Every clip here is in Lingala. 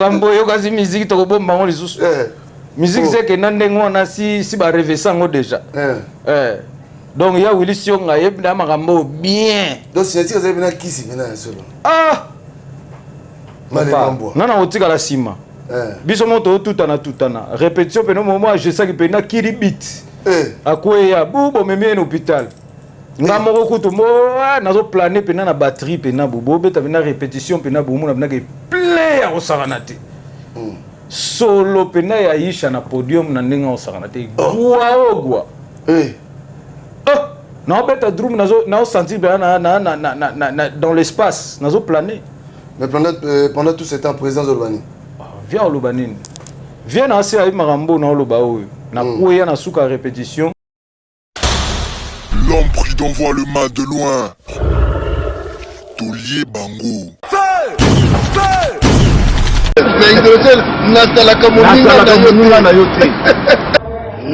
Makambo oyo kasi musique tokobomba yango lisusu. Musique Oh. se ekenda ndenge wana si si ba revesa yango déjà. Eh. Eh. Donc ya Willy Sionga ayebi na makambo oyo bien. Donc signature ezali mpena kisi mpena ya solo. Ah! Mane Papa, mambwa. nga na kotikala nsima. Eh. Biso moko totutana tutana. Répétition pena momo ajesaki pena kiri beat. Eh. Akweya bu bomemi ye na hôpital. Nga moko kutu mo ah, nazo planer pena na batterie pena bu bobeta pena répétition pena bu mona pena ke plein ya kosakana te. Solo pena ya Aisha na podium na ndenge ya kosakana te. Gwa o gwa. Eh. Oh, naobeta drum nazo nao sentir pena na na na na na, na, na dans l'espace nazo planer. Mais pendant tout ce temps président Zolbani. Ah, viens oloba nini? Viens na asi ayi makambo na oloba oyo. Na kweya na suka répétition. L'homme prudent voit le mal de loin. Tolier Bango. Na hydrogène, nazalaka moninga na yo te.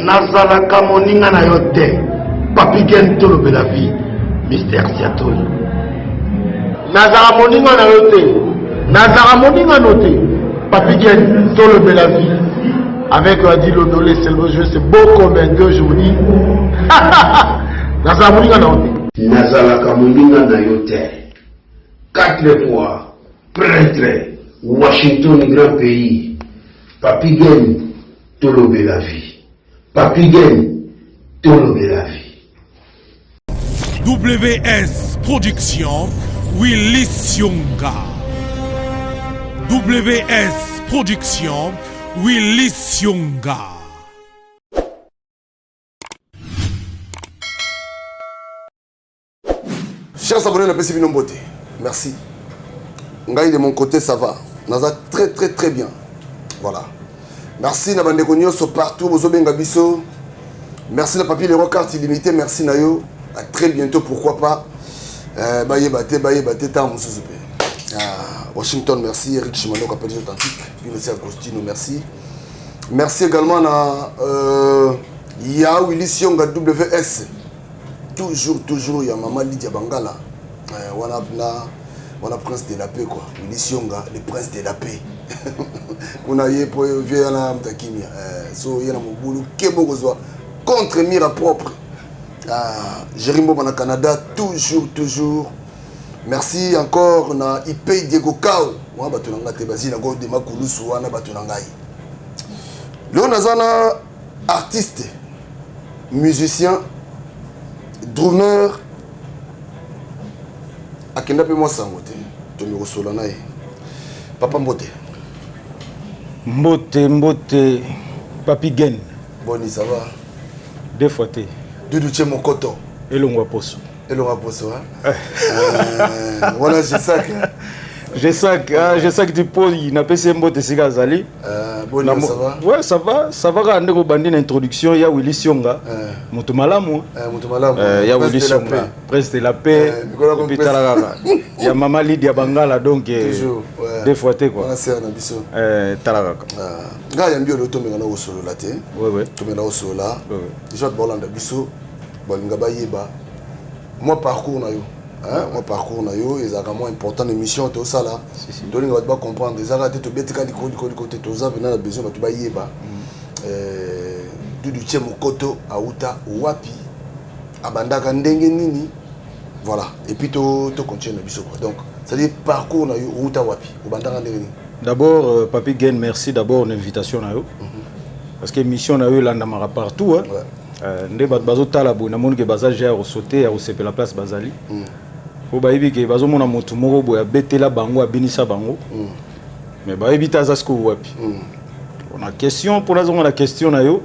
Nazalaka moninga na yo te. Papi Gen tolobela vie. Mister Siatoli. Nazalaka moninga na yo te. Nazalaka moninga no te. Papi Gen tolobela vie. Avec Adi Lodolé, c'est le jeu, c'est beau comme un deux aujourd'hui. Nazalaka moninga na yo te. Nazalaka moninga na yo te. 4 fois prêtre Washington grand pays. Papi Gen tolobela vie. Papi Gen tolobela vie. WS Production, Willy Sionga. WS Production, Willy Sionga. Chers abonnés, napesi bino mbote. Merci. Ngai de mon côté ça va. Naza très très très bien. Voilà. Merci na bandeko nyonso partout bozobenga biso. Merci na papier Leroy carte illimité, merci na yo. À très bientôt pourquoi pas. Bayeba te, bayeba te ta mosusu pe. Ah, Washington merci, Eric Chimano Kapelé authentique, puis aussi Agostino merci. Merci également na Ya Willy Sionga WS. Toujours toujours ya maman Lydia Bangala. Wana na wana prince de la paix quoi. Willy Sionga le prince de la paix. Kuna ye po vieux na mtakimia. So ye na mobulu kebo kozwa contre mira propre. Ah, Jérémy Mboma na Canada toujours toujours. Merci encore na IP Diego Kao. Moi bato na nga te bazi na go de makulusu wana bato na ngai. Leo nazana artiste, musicien, drummer akenda pe mwa sango te tomi kosola na ye. Papa mbote. Mbote mbote Papi Gen. Boni ça va? Deux fois te. Doudou Tché Mokoto. Elongwa poso. Elongwa poso hein. Voilà je sac. Je sac, ah, je sac du pot, il n'a pas mbote sika azali. Boni, Na ça mo- va? Ouais, ça va, ça va quand ndeko bandi na introduction ya Willy Sionga. Moto malamu. Moto malamu. Ya Prince Willy de la Sionga. paix. Prince de la paix. Nicolas Et puis Compres. tala kaka. Ya mama Lydia Bangala donc, Toujours, ouais. deux fois te quoi. Wana sœur na biso. Tala kaka. Nga yambi oyo tomenga na kosolola te. Ouais, ouais. Tomenga na kosolola. Ouais, ouais. Déjà bolanda biso balinga bayeba moi parcours na yo. Hein, moi parcours na yo ezalaka moi important émission to sala. Si, si. Tolinga bato ba comprendre ezalaka te tobetika likolo likolo likolo te toza pena na besoin bato bayeba. Doudou Tché Mokoto auta wapi abandaka ndenge nini. Voilà et puis to continuer na biso quoi. Donc c'est-à-dire parcours na yo outa wapi obandaka ndenge nini. D'abord Papi Gen, merci d'abord l'invitation na yo. Parce que mission na yo elandamaka partout hein. Ouais. Nde bato bazotala boye namoni ke baza ja ya kosote ya kosepela place bazali. Po bayebi ke bazomona motu moko boye abetela bango abinisa bango. Mais bayebi te aza sikoyo wapi. On a question pour nazonga na question na yo.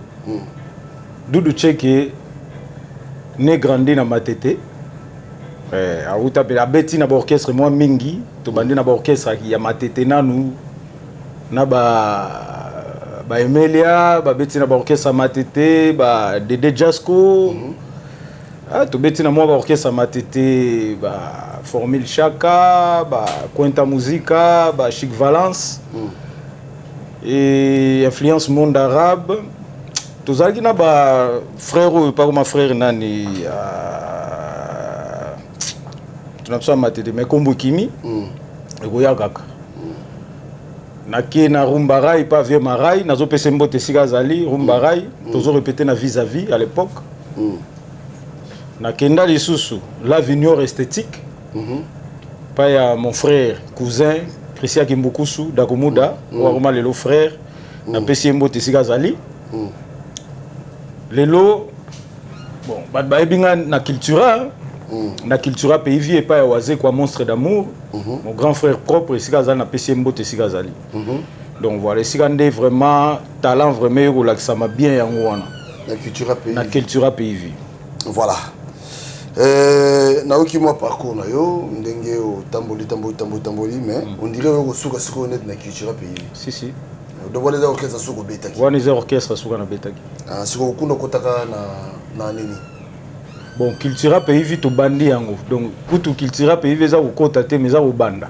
Doudou Tcheke né grandi na Matete. Auta pe abeti na ba orchestre moi mingi, to bandi na ba orchestre ya Matete nanu na ba Emilia, ba beti na ba orchestre Matete, ba Dede Jasco. Ah, to beti na moi ba orchestre Matete, ba Formule Chaka, ba Quinta Musica, ba Chic Valence. Et influence monde arabe. Tozalaki na ba frère oyo pa ma frère nani, tuna biso ya Matete, mais kombo Kimi, ekoya kaka. Nake na Rumba Rai pa vieux Marai, nazopesa mbote esika azali Rumba Rai, tozorépéter na Vis-à-Vis à l'époque. Nakenda lisusu La Vignor Esthétique pa ya mon frère cousin Christian Kimbukusu Dakumuda, oyo akoma lelo frère. Napesi ye mbote esika azali. Lelo, bon, bato bayebi nga na Cultura, na Cultura Pays Vie epai ya Wazekwa Monstre d'Amour, mon grand frère propre. Esika azali, napesi ye mbote esika azali. Donc voilà, esika nde vraiment talent vraiment ekolakisama bien, yango wana. Na Cultura Pays. Na Cultura Pays Vie. Voilà. Nayoki mwa parcours na yo, ndenge otamboli, tamboli, tamboli, tamboli, mais on dirait oyo kosuka sikoyo neti na Cultura Pays. Si, si. Donc wana eza orchestre soki obetaki? Wana eza orchestre suka nabetaki. Ah, sikoyo kuna okotaka na nini? Bon, Cultura Pays Vie tobandi yango. Donc kutu Cultura Pays Vie eza kokota te, mais eza kobanda.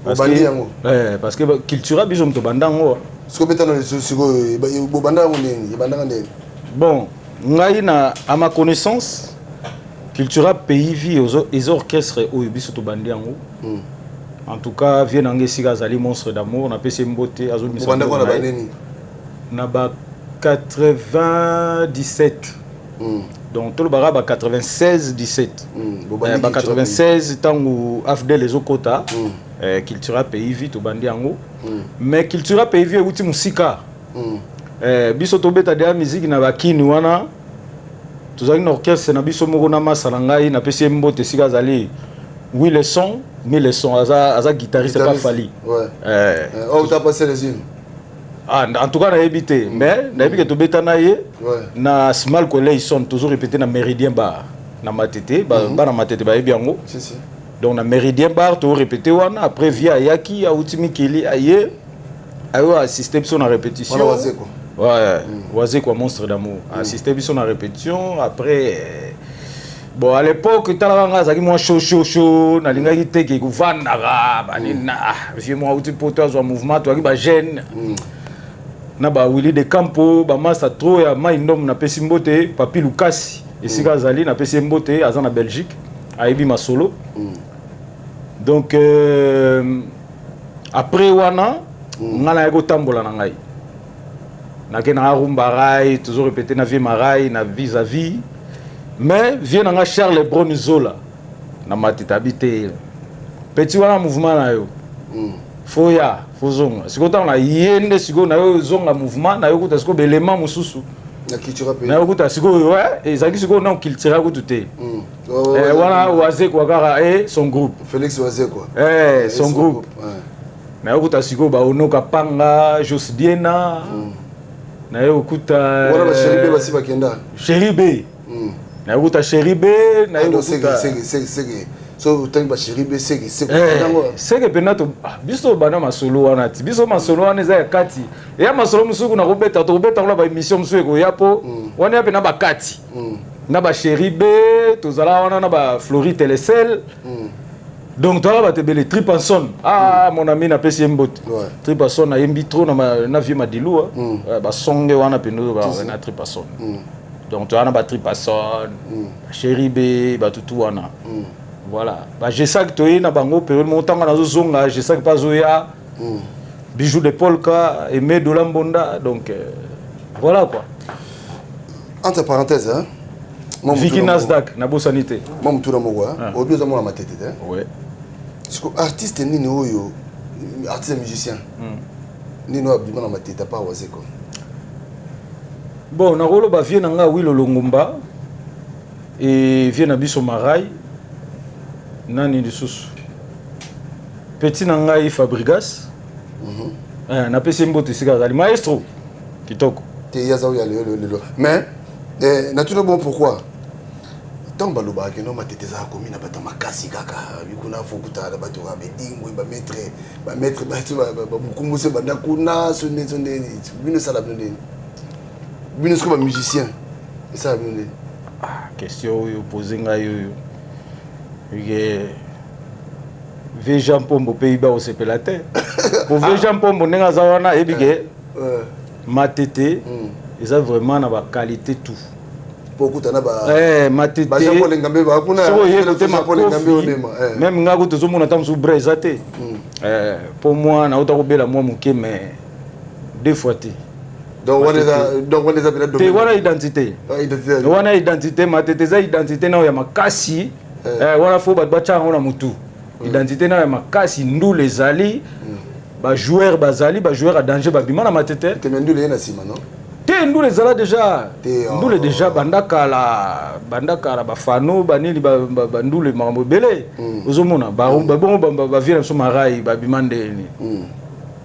Obandi yango? Eh, parce que Cultura, biso moto tobanda yango. Sikoyo obeta na lisusu sikoyo, bobanda yango ndeni? Ebandaka ndeni? Bon, ngai na, à ma connaissance, Cultura Pays Vie eza orchestre oyo biso tobandi yango. En tout cas, vieux na ngai esika azali, Monstre d'Amour, napesi ye mbote, azobimisa Bobandaka na biloko na ye. Baneni? Na ba 97. Donc tolobaka ba 96 17. Bobandi Ba Cultura. 96, ntango AFDL ezokota, Cultura Pays Vie tobandi yango. Mais Cultura Pays Vie euti mosika. Biso tobeta deya musique na bakini wana, tozalaki na orchestre na biso moko na masa na ngai, napesi ye mbote esika azali, Willeson Milleson, aza guitariste pa Guitariste, Fali. Ouais. Oh, t'as passé les unes. Ah, en tout cas nayebi te, mais nayebi ke tobeta na ye na Small Collation, toujours répété na Méridien Bar na Matete. Bana Matete bayebi yango. Si, si. Donc na Méridien Bar to répété wana. Après, vieux ayaki, auti mikili, aye ayo assisté biso na répétition. Wana Wazekwa. Ouais, Wazekwa Monstre d'Amour assisté biso na répétition. Après, bon, à l'époque, talaka nga azalaki mwa chaud chaud chaud, nalingaki te ke kovandaka banini na ah, vieux mwa auti poto, azwa mouvement, toyaki bajeune na ba Willy de Campo, bamasa trop ya mai ndomo. Napesi mbote Papi Lukasi esika azali, napesi ye mbote, aza na Belgique, ayebi masolo. Donc après wana, nga nayaki kotambola na ngai, nake na Rumba Rai, toujours répété na vieux Marai na Vis-à-Vis. Mais vieux na nga Charles Bron Zola na Matete abi te, petit wana, mouvement na yo fo ya fozonga. Sikoyo ntango na ye nde sikoyo na yo ozonga mouvement na yo, kuta sikoyo belema mosusu. Na Cultura Pays. Na yo kuta sikoyo, ouais, ezalaki sikoyo na Cultura kutu te. Wana Wazekwa kaka e son groupe. Félix Wazekwa. Eh, son groupe. Na yo kuta sikoyo baonoka Panga Jos Diena, na yo kuta Wana bachéri B basi bakenda. Chéri B, na yo kuta Chéri B, na yo kuta Seke seke seke, so otangi bachéri B, seke seke. Seke mpena to, ah, biso banda masolo wana ti biso masolo wana eza ya kati, eya masolo mosusu kuna kobeta, tokobeta kuna baémission mosusu ekoya, mpo wana ya mpena bakati na bachéri B. Tozala wana na baflori Telesel. Donc toala bato ebele, Tripanson, ah, mon ami, napesi ye mbote. Tripanson ayembi trop na vieux Madilu, basonge wana mpenza oyo na Tripanson. Donc toza na batripanson, bachéri B, batutu wana. Voilà, bagesak toye na bango période moko. Ntango nazozonga, Gesak mpe azoya, Bijou de Polka, Aimé Dola Mbonda. Donc voilà quoi. Entre parenthèses, hein? Viki Nasdaq, nabosani te. Mwa motuna moko. Oyebi, oza mwana Matete te? Ouais. Siko artiste nini oyo, artiste musicien nini oyo abima na Matete apart Wazekwa? Bon, nakoloba vieux na nga Wilo Longomba e vieux na biso Marai, nani lisusu, petit na ngai Fabrigas. Napesi ye mbote esika azali, maestro kitoko. Te, ye aza oyo ya lelo lelo. Mais natuna, bon, pourquoi ntango balobaka keno Matete ezaka komi na bato ya makasi kaka bikuna, fo kutana na bato ya bedingwe, bamaître, bamaître, bato bamokumbusi banda kuna, so nde so nde bino esala bino ndeni? Bino siko bamusicien, esala bino ndeni? Ah, question oyo pose ngai oyo ke vieux Jean Mpombo mpe yiba kosepela te, po vieux Jean Mpombo ndenge aza wana ayebi ke Matete eza vraiment na baqualité tout. Mpo okutana ba Eh, matete ba Jean Paul Ngambe ba kuna. Soki oye kote Jean Paul Ngambe makofi onema. Eh. Même nga ko tozomona ata mosusu bra eza te. Eh, mpo mwa nauta kobela mwa moke, mais deux fois te. Donc wana eza pena te, wana identité. Ah, identité. Wana identité, matete eza identité nayo ya makasi. Eh, wana fo bato batya yango na motu, identité nayo ya makasi. Ndula ezali, bajoueur bazali, bajoueur ya danger babima na matete. Te, mais ndula ye na nsima, non? Te, ndula ezala déjà. Te, oh. Ndula déjà banda kala, banda kala, bafano banini, bandule, makambo ebele. Ozomona babongo bavie na biso marai babima ndeni,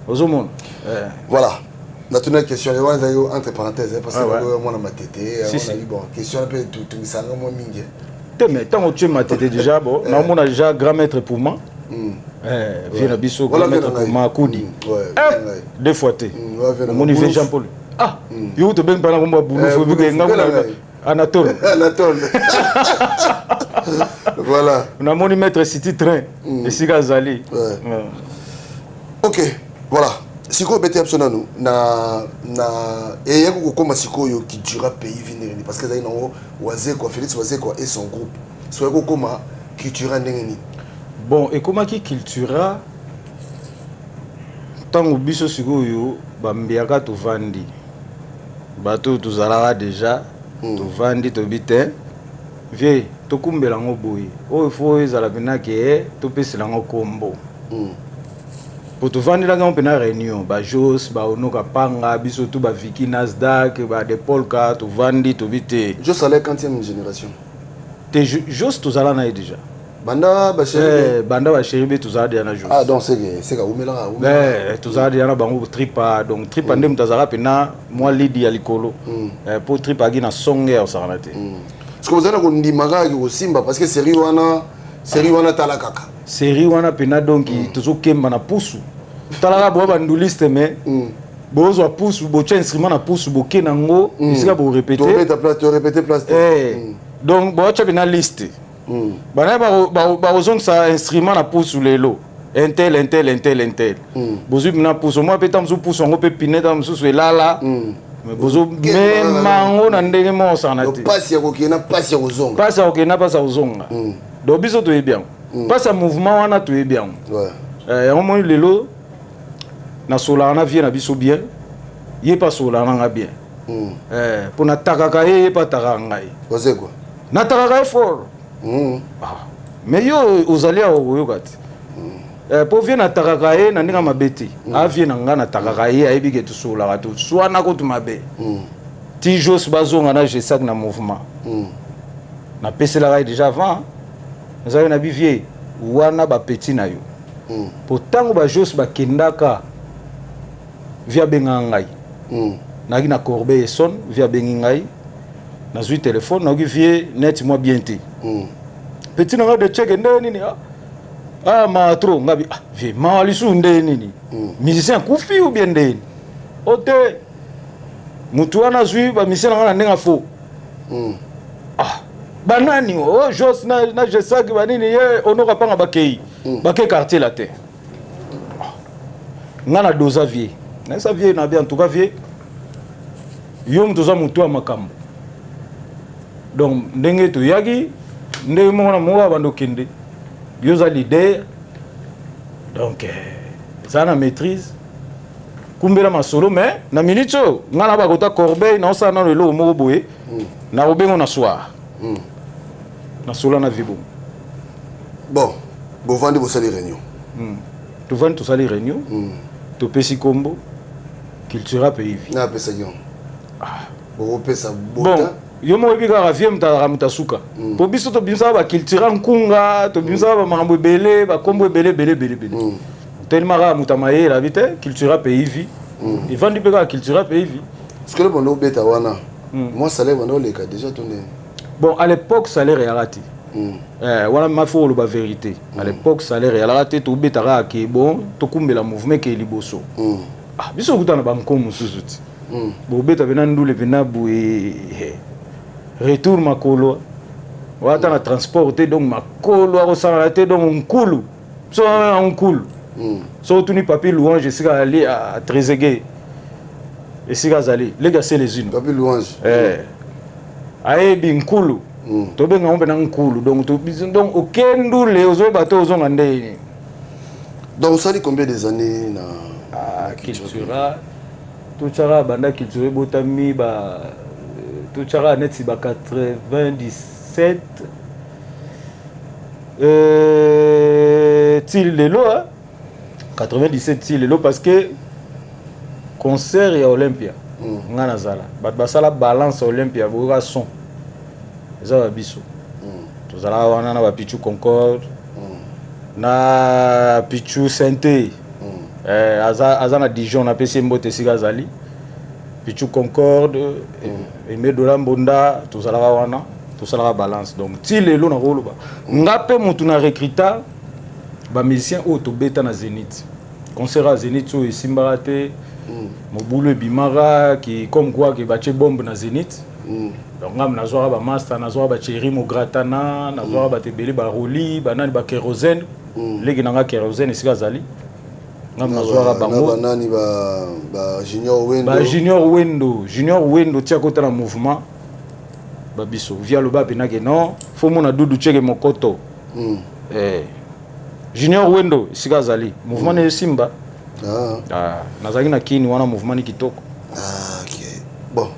ozomona. Eh. Voilà, natuna question wana ezalaki entre parenthèse, parce Ah, ouais. que mwana matete Si, si. onali. Bon, question wana mpe tungisanga mwa mingi. Te, mais ntango otie matete déjà, bon, naomona déjà grand maître Puma. Eh, vie na biso. Voilà, Grand maître vie na ngai. Puma akudi. Ouais, Eh, vie na ngai. deux fois te. Ouais, vie na Omoni ngai. vie Jean Paul, ah, yo tobengi mpana kombo ya Eh, bulufu. Bulufu, Ebike nga vie na kuna ngai. Anatole. Anatole, voilà. Namoni maître City Train esika azali. Ouais. Ok, voilà, sikoyo obete ya biso nanu na eyaki kokóma sikoyo Cultura Pays Vie ndenge nini? Parce que ezali nango Wazekwa, Félix Wazekwa et son groupe. Soki kokóma Cultura ndenge nini? Bon, ekomaki Cultura ntango biso sikoyo bambiaka tovandi, bato oyo tozalaka déjà, tovandi, tobi te, vie tokumbela yango boye, oyo fo ezala mpena ke topesela yango kombo. Po tovandelaki yango mpena réunion, bajos, baonoka panga, biso tu, baviki Nasdaq, badepolka, tovandi, tobi te. Jos allait quantième génération? Te, Jos tozala na ye déjà. Banda bachéri? Eh, banda bachéri be, tozala déjà na Jos. Ah, donc c'est que awumelaka, awumelaka. Eh, tozala déjà na bango tripa. Donc tripa nde moto azalaka mpena mwa lidi ya likolo. Eh, po tripa aki na songe ya kosakana te. Parce que ozali na kondima kaka kosimba, parce que série wana tala kaka. Série wana mpena, donc tozokemba na pusu, talaka boya banduliste, mais bozwa pusu, botya instrument na pusu, boke nango esika borépéter. Tobeta place, torépéter place te. Eh, donc boatya mpena liste, banaye bakozongisa instrument na pusu lelo, intel, intel, intel, intel. Bozwi mpena pusu mwa mpe ta mosusu, pusu yango mpe pine ta mosusu elala, mais bozomema yango na ndenge moko osakana te. Pasi ya kokende na pasi ya kozonga. Mpasi ya kokende na mpasi ya kozonga. Donc biso toyebi yango, mpasi ya mouvement wana toyebi yango. Eh, yango moni lelo nasolaka na vie na biso bien, ye mpe asolaka na nga bien. Eh, mpo natakaka ye, ye mpe atakaka ngai. Wazekwa? Natakaka ye fort. Ah. Mais yo ozali awa, okoyoka te. Eh, mpo vie natakaka ye na ndenge ya mabe te. Avie na ngai, natakaka ye, ayebi ke tosolaka, toswana kutu mabe ti Jos bazonga na Gesac na mouvement. Napeselaka ye déjà avant, nazalaki na bivie wana, bapeti na yo. Po ntango bajos bakendaka, vie abengaka ngai. Nayaki na Corbeil Essonne, vie abengi ngai, nazwi telefone, nayoki vie neti mwa bien te. Petit na ngai de cheke nde nini? Ah, ah, mawa trop. Ngabi, ah, vie, mawa lisusu nde nini? Musicien akufi ou bien nde nini? O te, mutu wana azwi bamusicien na ngai na ndenge afo. Ah, banani o Jos na Gesac, banini ye onoka panga, bakei, bakei quartier la te. Nga na doza vie, nayesa vie na bien. En tout cas, vie, yo moto oza motu ya makambo. Donc ndenge toyaki, ndenge moko na moko abanda okende, yo oza leader, donc eza na maîtrise, kumbela masolo. Mais na minute oyo ngai na bakota Corbeil, naosala nano eloko moko boye, nakobengo na soir, nasola na vie bongo. Bon, bovandi, bosali réunion? Tovandi, tosali réunion, topesi nkombo Cultura Pays Vie. Na apesaki yango, bokopesa? Bon, bota. Yo moko oyebi kaka, vie moto azalaka moto asuka. Po biso tobimisaka bacultura nkunga, tobimisaka bamakambo ebele, bakombo ebele ebele ebele ebele. Telema kaka moto ya mayele abi te, Cultura Pays Vie. Evandi mpe kaka Cultura Pays Vie. Parce que le bando obeta wana, mwa salaire bando oleka déjà to ndenge? Bon, à l'époque salaire eyaka te. Eh, wana ma fo koloba vérité, à l'époque salaire eyalaka te. Tobetaka ke bon, tokumbela mouvement ke liboso. Ah, biso okutana na banko mosusu te. Bobeta mpena ndule mpena boye, retour makolo wata na transport te, donc makolo akosangana te. Donc nkulu so wana na nkulu, so otuni Papi Louange esika ali a Trésege, esika azali leki asele zino. Papi Louange? Eh. Ayebi nkulu. Tobenga ngo mpena nkulu. Donc donc okendule, ozoyeba te ozonga ndeni. Donc osali combien des années na Ah, Cultura, totyaka banda Cultura ebotami, ba totyaka neti ba 97 ti lelo, hein? 97 ti lelo, parce que concert ya Olympia, nga nazala bato basala balance ya Olympia, boyoka son eza babiso. Tozalaka wana na bapichu Concorde, na Pichu Sainte. Aza na Dijon, napesi ye mbote esika azali. Pichu Concorde, Emedola Mbonda, tozalaka wana, tosalaka balance. Donc ti lelo nakoloba nga mpe motu na recruta bamusicien oyo tobeta na Zénith, concert ya Zénith oyo esimbaka te, mobulu ebimaka ki comme quoi ke batie bombe na Zénith. Donc ngam nazwaka bamaster, nazwaka bacheri Mogratana, nazwaka bato ebele, baroli, banani, bakérosène, leki na nga Kérosène esika azali, ngam nazwaka na bango. Banani, ba Junior Wendo? Ba Junior Wendo, Junior Wendo tia kota na mouvement babiso via loba mpenake non, fo mona Dudu Tieke Mokoto. Junior Wendo esika azali, mouvement na esimba. Ah, nazalaki na kini wana, mouvement ni kitoko. Ah, ok, bon,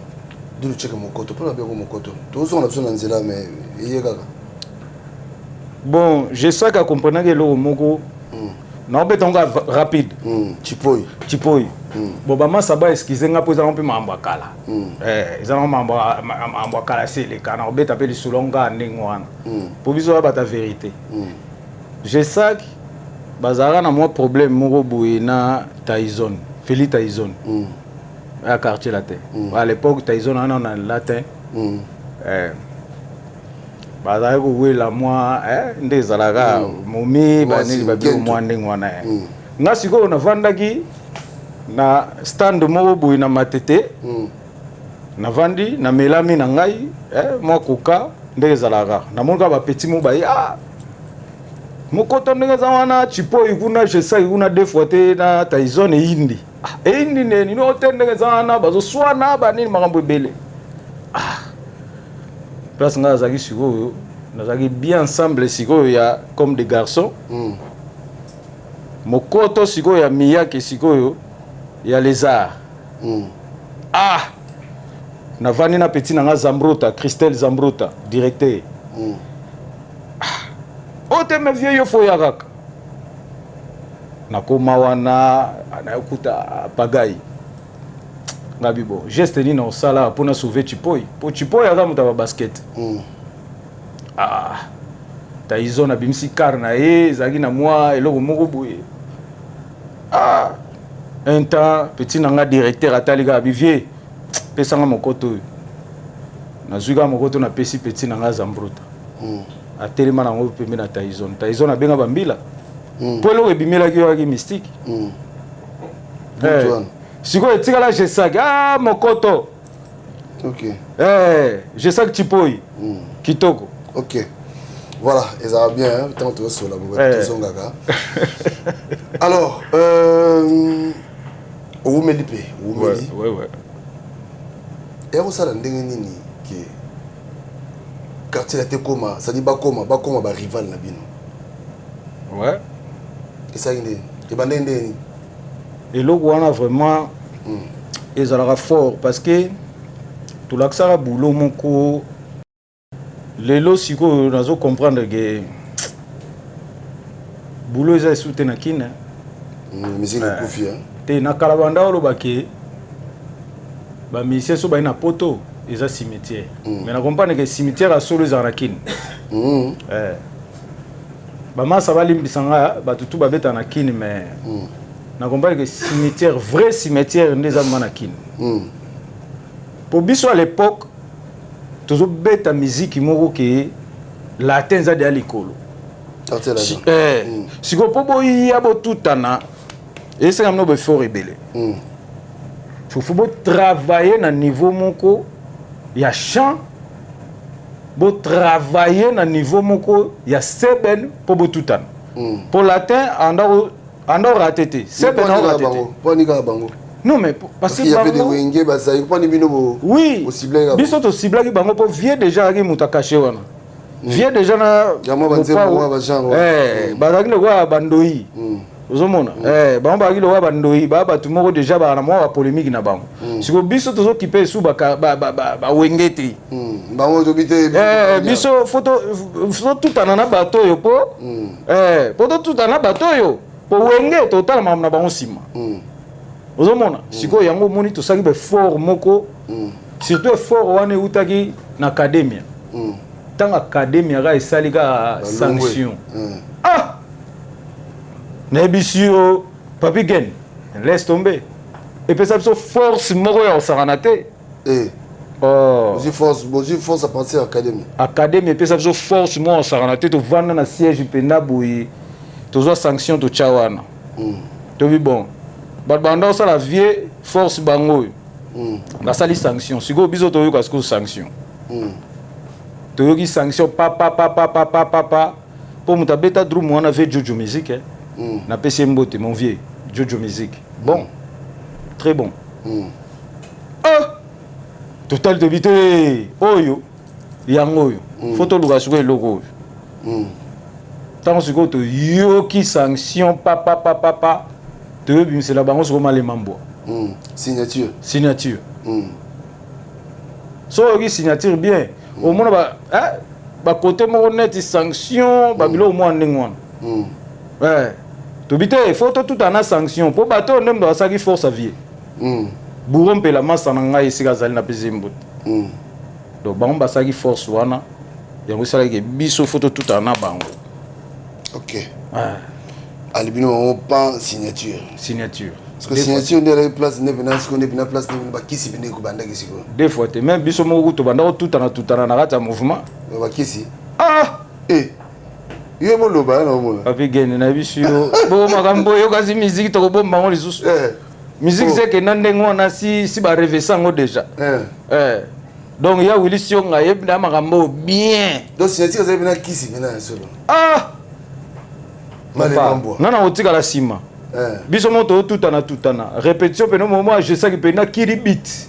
Dudu Tieke Mokoto, mpona beko Mokoto, tozonga na biso na nzela, mais eye kaka. Bon, jesaka comprenaki eloko moko, naobeta ngo rapide. Chipoi. Chipoi. Bon, bamasa ba excuse nga mpo ezalanga mpe makambo ya kala. Ezalanga makambo ya kala se eleka, naobeta mpe lisolo nga ndenge wana mpo biso oya bata vérité. Jesak bazalaka na mwa problème moko boye na Tyson, Feli Tyson ya Quartier Latin. À l'époque Tyson wana na latin. Bazalaki kowela mwa nde ezalaka momi banini babilo mwa ndenge wana. Nga sikoyo navandaki na stand moko boye na Matete. Navandi, namelami na ngai mwa koka ndenge ezalaka. Namoni kaka bapeti mo baye, ah, Mokoto, ndenge eza wana, Chipoi kuna, Jesaki kuna, deux fois te na Tyson eyindi. Ah, eyindi ndeni no te, ndenge eza wana bazoswana banini, makambo ebele. Ah, place ngai nazalaki sikoyo, nazalaki bien ensemble sikoyo ya comme des garçons. Mokoto sikoyo ya miyake, sikoyo ya lézard. Ah, navandi na petit na nga Zambrota, Christelle Zambrota, directeur. Oyo te, mais vieux, yo fo ya kaka nakoma wana, nayokuta pagai ngabi. Bon, geste nini osala mpona sauver Chipoi? Po Chipoi aza moto ya babasket. Ah, Tyson abimisi car na ye, ezalaki na mwa eloko moko boye. Ah, un temps petit na nga directeur atali kaka, bivie pesanga mokoto oyo. Nazwi kaka mokoto, napesi petit na nga Zambruta. Atelema nango pembe na Tyson. Tyson abenga bambila mpo eloko ebimelaki yo ayaki mystique. Sikoyo etikala Jesak, ah, Mokoto. Jesak Chipoi kitoko. Ok, voilà, ezala bien ntango tozosola tozongaka. Alors owumeli mpe owumeli. Eya kosala ndenge nini ke Quartier Latin koma, c'est-à-dire bakoma barival na bino? Esalaki ndeni, ebandaki ndeni? Eloko wana vraiment ezalaka fort, parce que tolakisaka boulot moko. Lelo sikoyo nazo comprendre ke boulot eza esu te na Kine. Musique ekufi. Te, na kala banda oloba ke bamusicien so baye na Poto eza cimetière, mais na comprendre ke cimetière ya solo ezala na Kine. Bamasa balimbisa nga, bato tu babeta na Kine, mais na comprendre ke cimetière, vrai cimetière nde eza ma na Kine. Po biso à l'époque tozobeta miziki moko ke latin eza deya likolo. Sikoyo mpo boya botutana, esengami no baeffort ebele. Faut botravaille na niveau moko ya chant, botravaille na niveau moko ya seben mpo botutana. Mpo latin anda orater te, seben aorater te. Mpo kaka bango? Non, mais parce que y avait des Wenge bazali mpo ni bino bo. Oui, biso tociblaki bango mpo vieux déjà azalaki moto acaché wana. Vieux déjà na bazalaki lokola bandoi. Ozomona, bango bazalaki lokola bandoi, baa bato moko déjà baa na mwa bapolémique na bango. Sikoyo biso tozokipe esu bawenge te. Bango tobi te. Biso faut totutana na bato oyo po totutana na bato oyo po wenge totala makambo na bango nsima. Ozomona, sikoyo yango omoni tosalaki baeffort moko, surtout effort wana eutaki na academia. Ntango academia kaka esali kaka sanction, ah, nayebisi yo, Papi Gen, laisse tomber, epesa biso force moko ya kosakana te. Bozwi force à partir ya académie. Académie epesa biso force moko ya kosakana te. Tovanda na siège mpenza boye, tozwa sanction, totya wana, tobi bon, bato banda kosala vie force bango oyo basali sanction. Sikoyo biso toyoka sikoyo sanction, toyoki sanction papapapapapapa mpo moto abeta drum wana, vieux Jojo Musique, eh. Napesi ye mbote, mon vieux Jojo Musique, bon, très bon. Ah, totali, tobi te, oyo yango oyo faut toluka sikoyo eloko oyo. Ntango sikoyo toyoki sanction papapapapa, toyobimisela bango sikoyo Malema Mbwa. Signature. Signature. So oyoki signature bien, omona bakote moko neti sanction, babiloko mwa ndenge wana. Tobi te, faut totuta na sanction mpo bato oyo nde moto asalaki force à vie. Bouro Mpela, masa na ngai, esika azali napesi ye mbote. Donc bango basalaki force wana, yango esalaki biso faut totutana na bango. Ok, ali bino bango pan signature. Signature. Parce que signature nde alaki place nde mpena sikoyo, nde mpena place nde bakisi mpe nde kobandaki sikoyo. Deux fois te, même biso moko tobanda kotutana tutana na kati ya mouvement. Bakisi. Ah. Eh, yo moloba na omona. Papi Gene, nayebi si yo bo makambo oyo, kasi musique tokobomba bango lisusu. Musique se ekenda ndenge wana, si barevese yango déjà. Donc ya Willy Sionga ayebi na makambo oyo bien. Donc signature ezali mpena kisi mpena ya solo. Ah. Malema Mbwa. Nga na kotikala nsima. Biso moko totutana tutana répétition pene momo agesaki mpena kiri bit,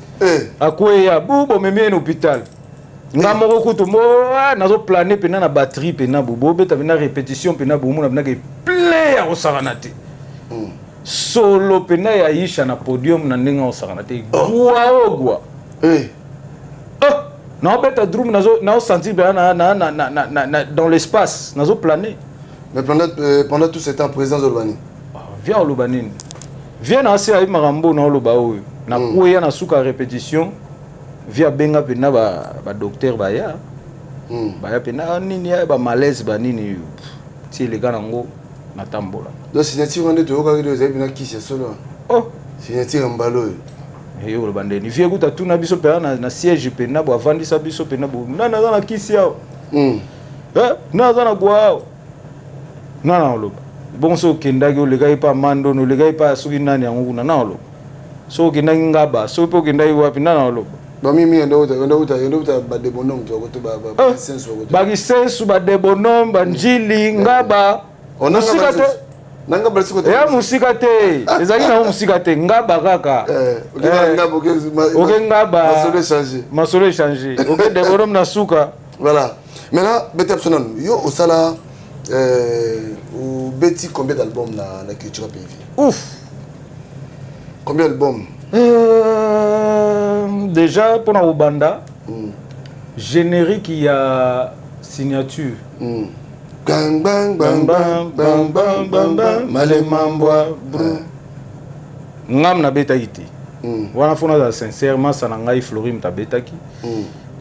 akweya bu, bomemi ye na hôpital. Nga moko kutu mo nazoplane mpena na batterie mpena bo bobeta mpena répétition mpena bomona mpena ke plein ya kosakana te, solo mpena ya Isha na podium na ndenge ya kosakana te, gwa o gwa. Naobeta drum, naosentir mpena dans l'espace, nazoplane. Mais pendant tout ce temps, président Zolbani? Viens, oloba nini? Viens na asi ayebi makambo na oloba oyo. Nakweya na suka répétition, vieux abenga mpena badocteur, baya mpena nini ya bamalaise banini ti eleka nango natambola. Donc signature wana nde toyokaki nde ezali mpena kisi ya solo. Oh. Signature ya mbala oyo. Eyo oloba ndeni, vieux kuta tuna biso mpena na siège mpena bo avandisa biso mpena bo: nani aza na kisi awa? Nani aza na gwa awa? Nani oloba bongo? Soki okendaki, olekaki mpa Mandono, olekaki mpa soki nani yango kuna, na oloba soki okendaki Ngaba, soki mpe okendaki wapi, nani oloba? Bamimi ende uta badebonome to bakisensu. Bakisensu, badebonome, banjili, Ngaba, mosika te. Eya mosika te, ezalaki nango mosika te, Ngaba kaka. Oke Ngaba, masolo échange, oke debonome na suka. Voilà, maintenant beta biso nanu, yo osala obeti combien d'albums na Cultura Pays Vie? Ouf. Combien d'albums? Déjà mpona kobanda, générique ya signature. Bang, bang, bang, bang, bang, bang, bang, bang. Malema Mbwa bru, ngam nabetaki te wana. Faut nazala sincère, masa na ngai Flori moto abetaki.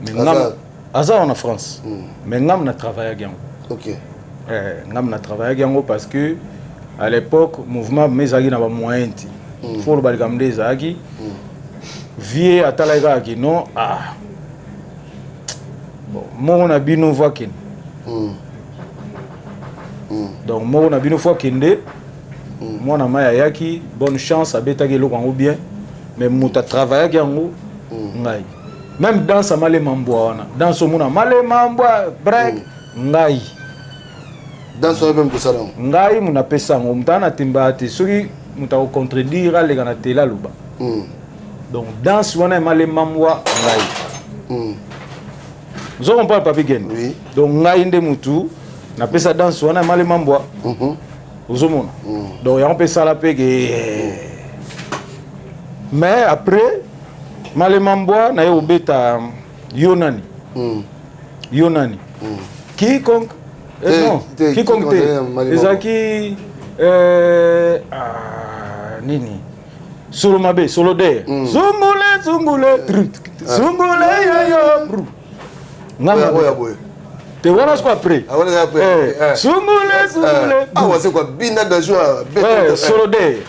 Mais ngam aza wana France, mais ngam na travaillaki yango. Ngam na travaillaki yango parce que à l'époque mouvement me ezalaki na bamoyen te. Faut oloba likambo nde ezalaki, vieux atalaki kaka kino ah bon, moko na bino faut akende. Donc moko na bino faut akende. Mwana mai ayaki, bonne chance, abetaki eloko yango bien, mais moto atravaillaki yango ngai. Même danse ya Malema Mbwa wana, danse omona Malema Mbwa break, ngai. Danse wana mpe moto osala yango? Ngai moto napesa yango. Moto aa na tembaka te, soki moto akocontredire, aleka na tele, aloba. Donc danse wana emalemba mbwa ngai. Ozo comprendre, Papi Gen? Oui. Donc ngai nde mutu napesa danse wana emalema mbwa. Ozomona, donc yango mpe esala mpe ke, mais après malema mbwa naye kobeta yo nani, yo nani, quiconque. Te, Non, te, quiconque quiconque te. Malema. Ezalaki ah, nini, solo mabe, solo de zungule zungule tru, zungule yoyo bru. Nga Oya, mabe. oya boye. Te, wana siko après. Ah, wana eza après. Zungule zungule. Awa c'est quoi, bina da joie. Ouais, solo de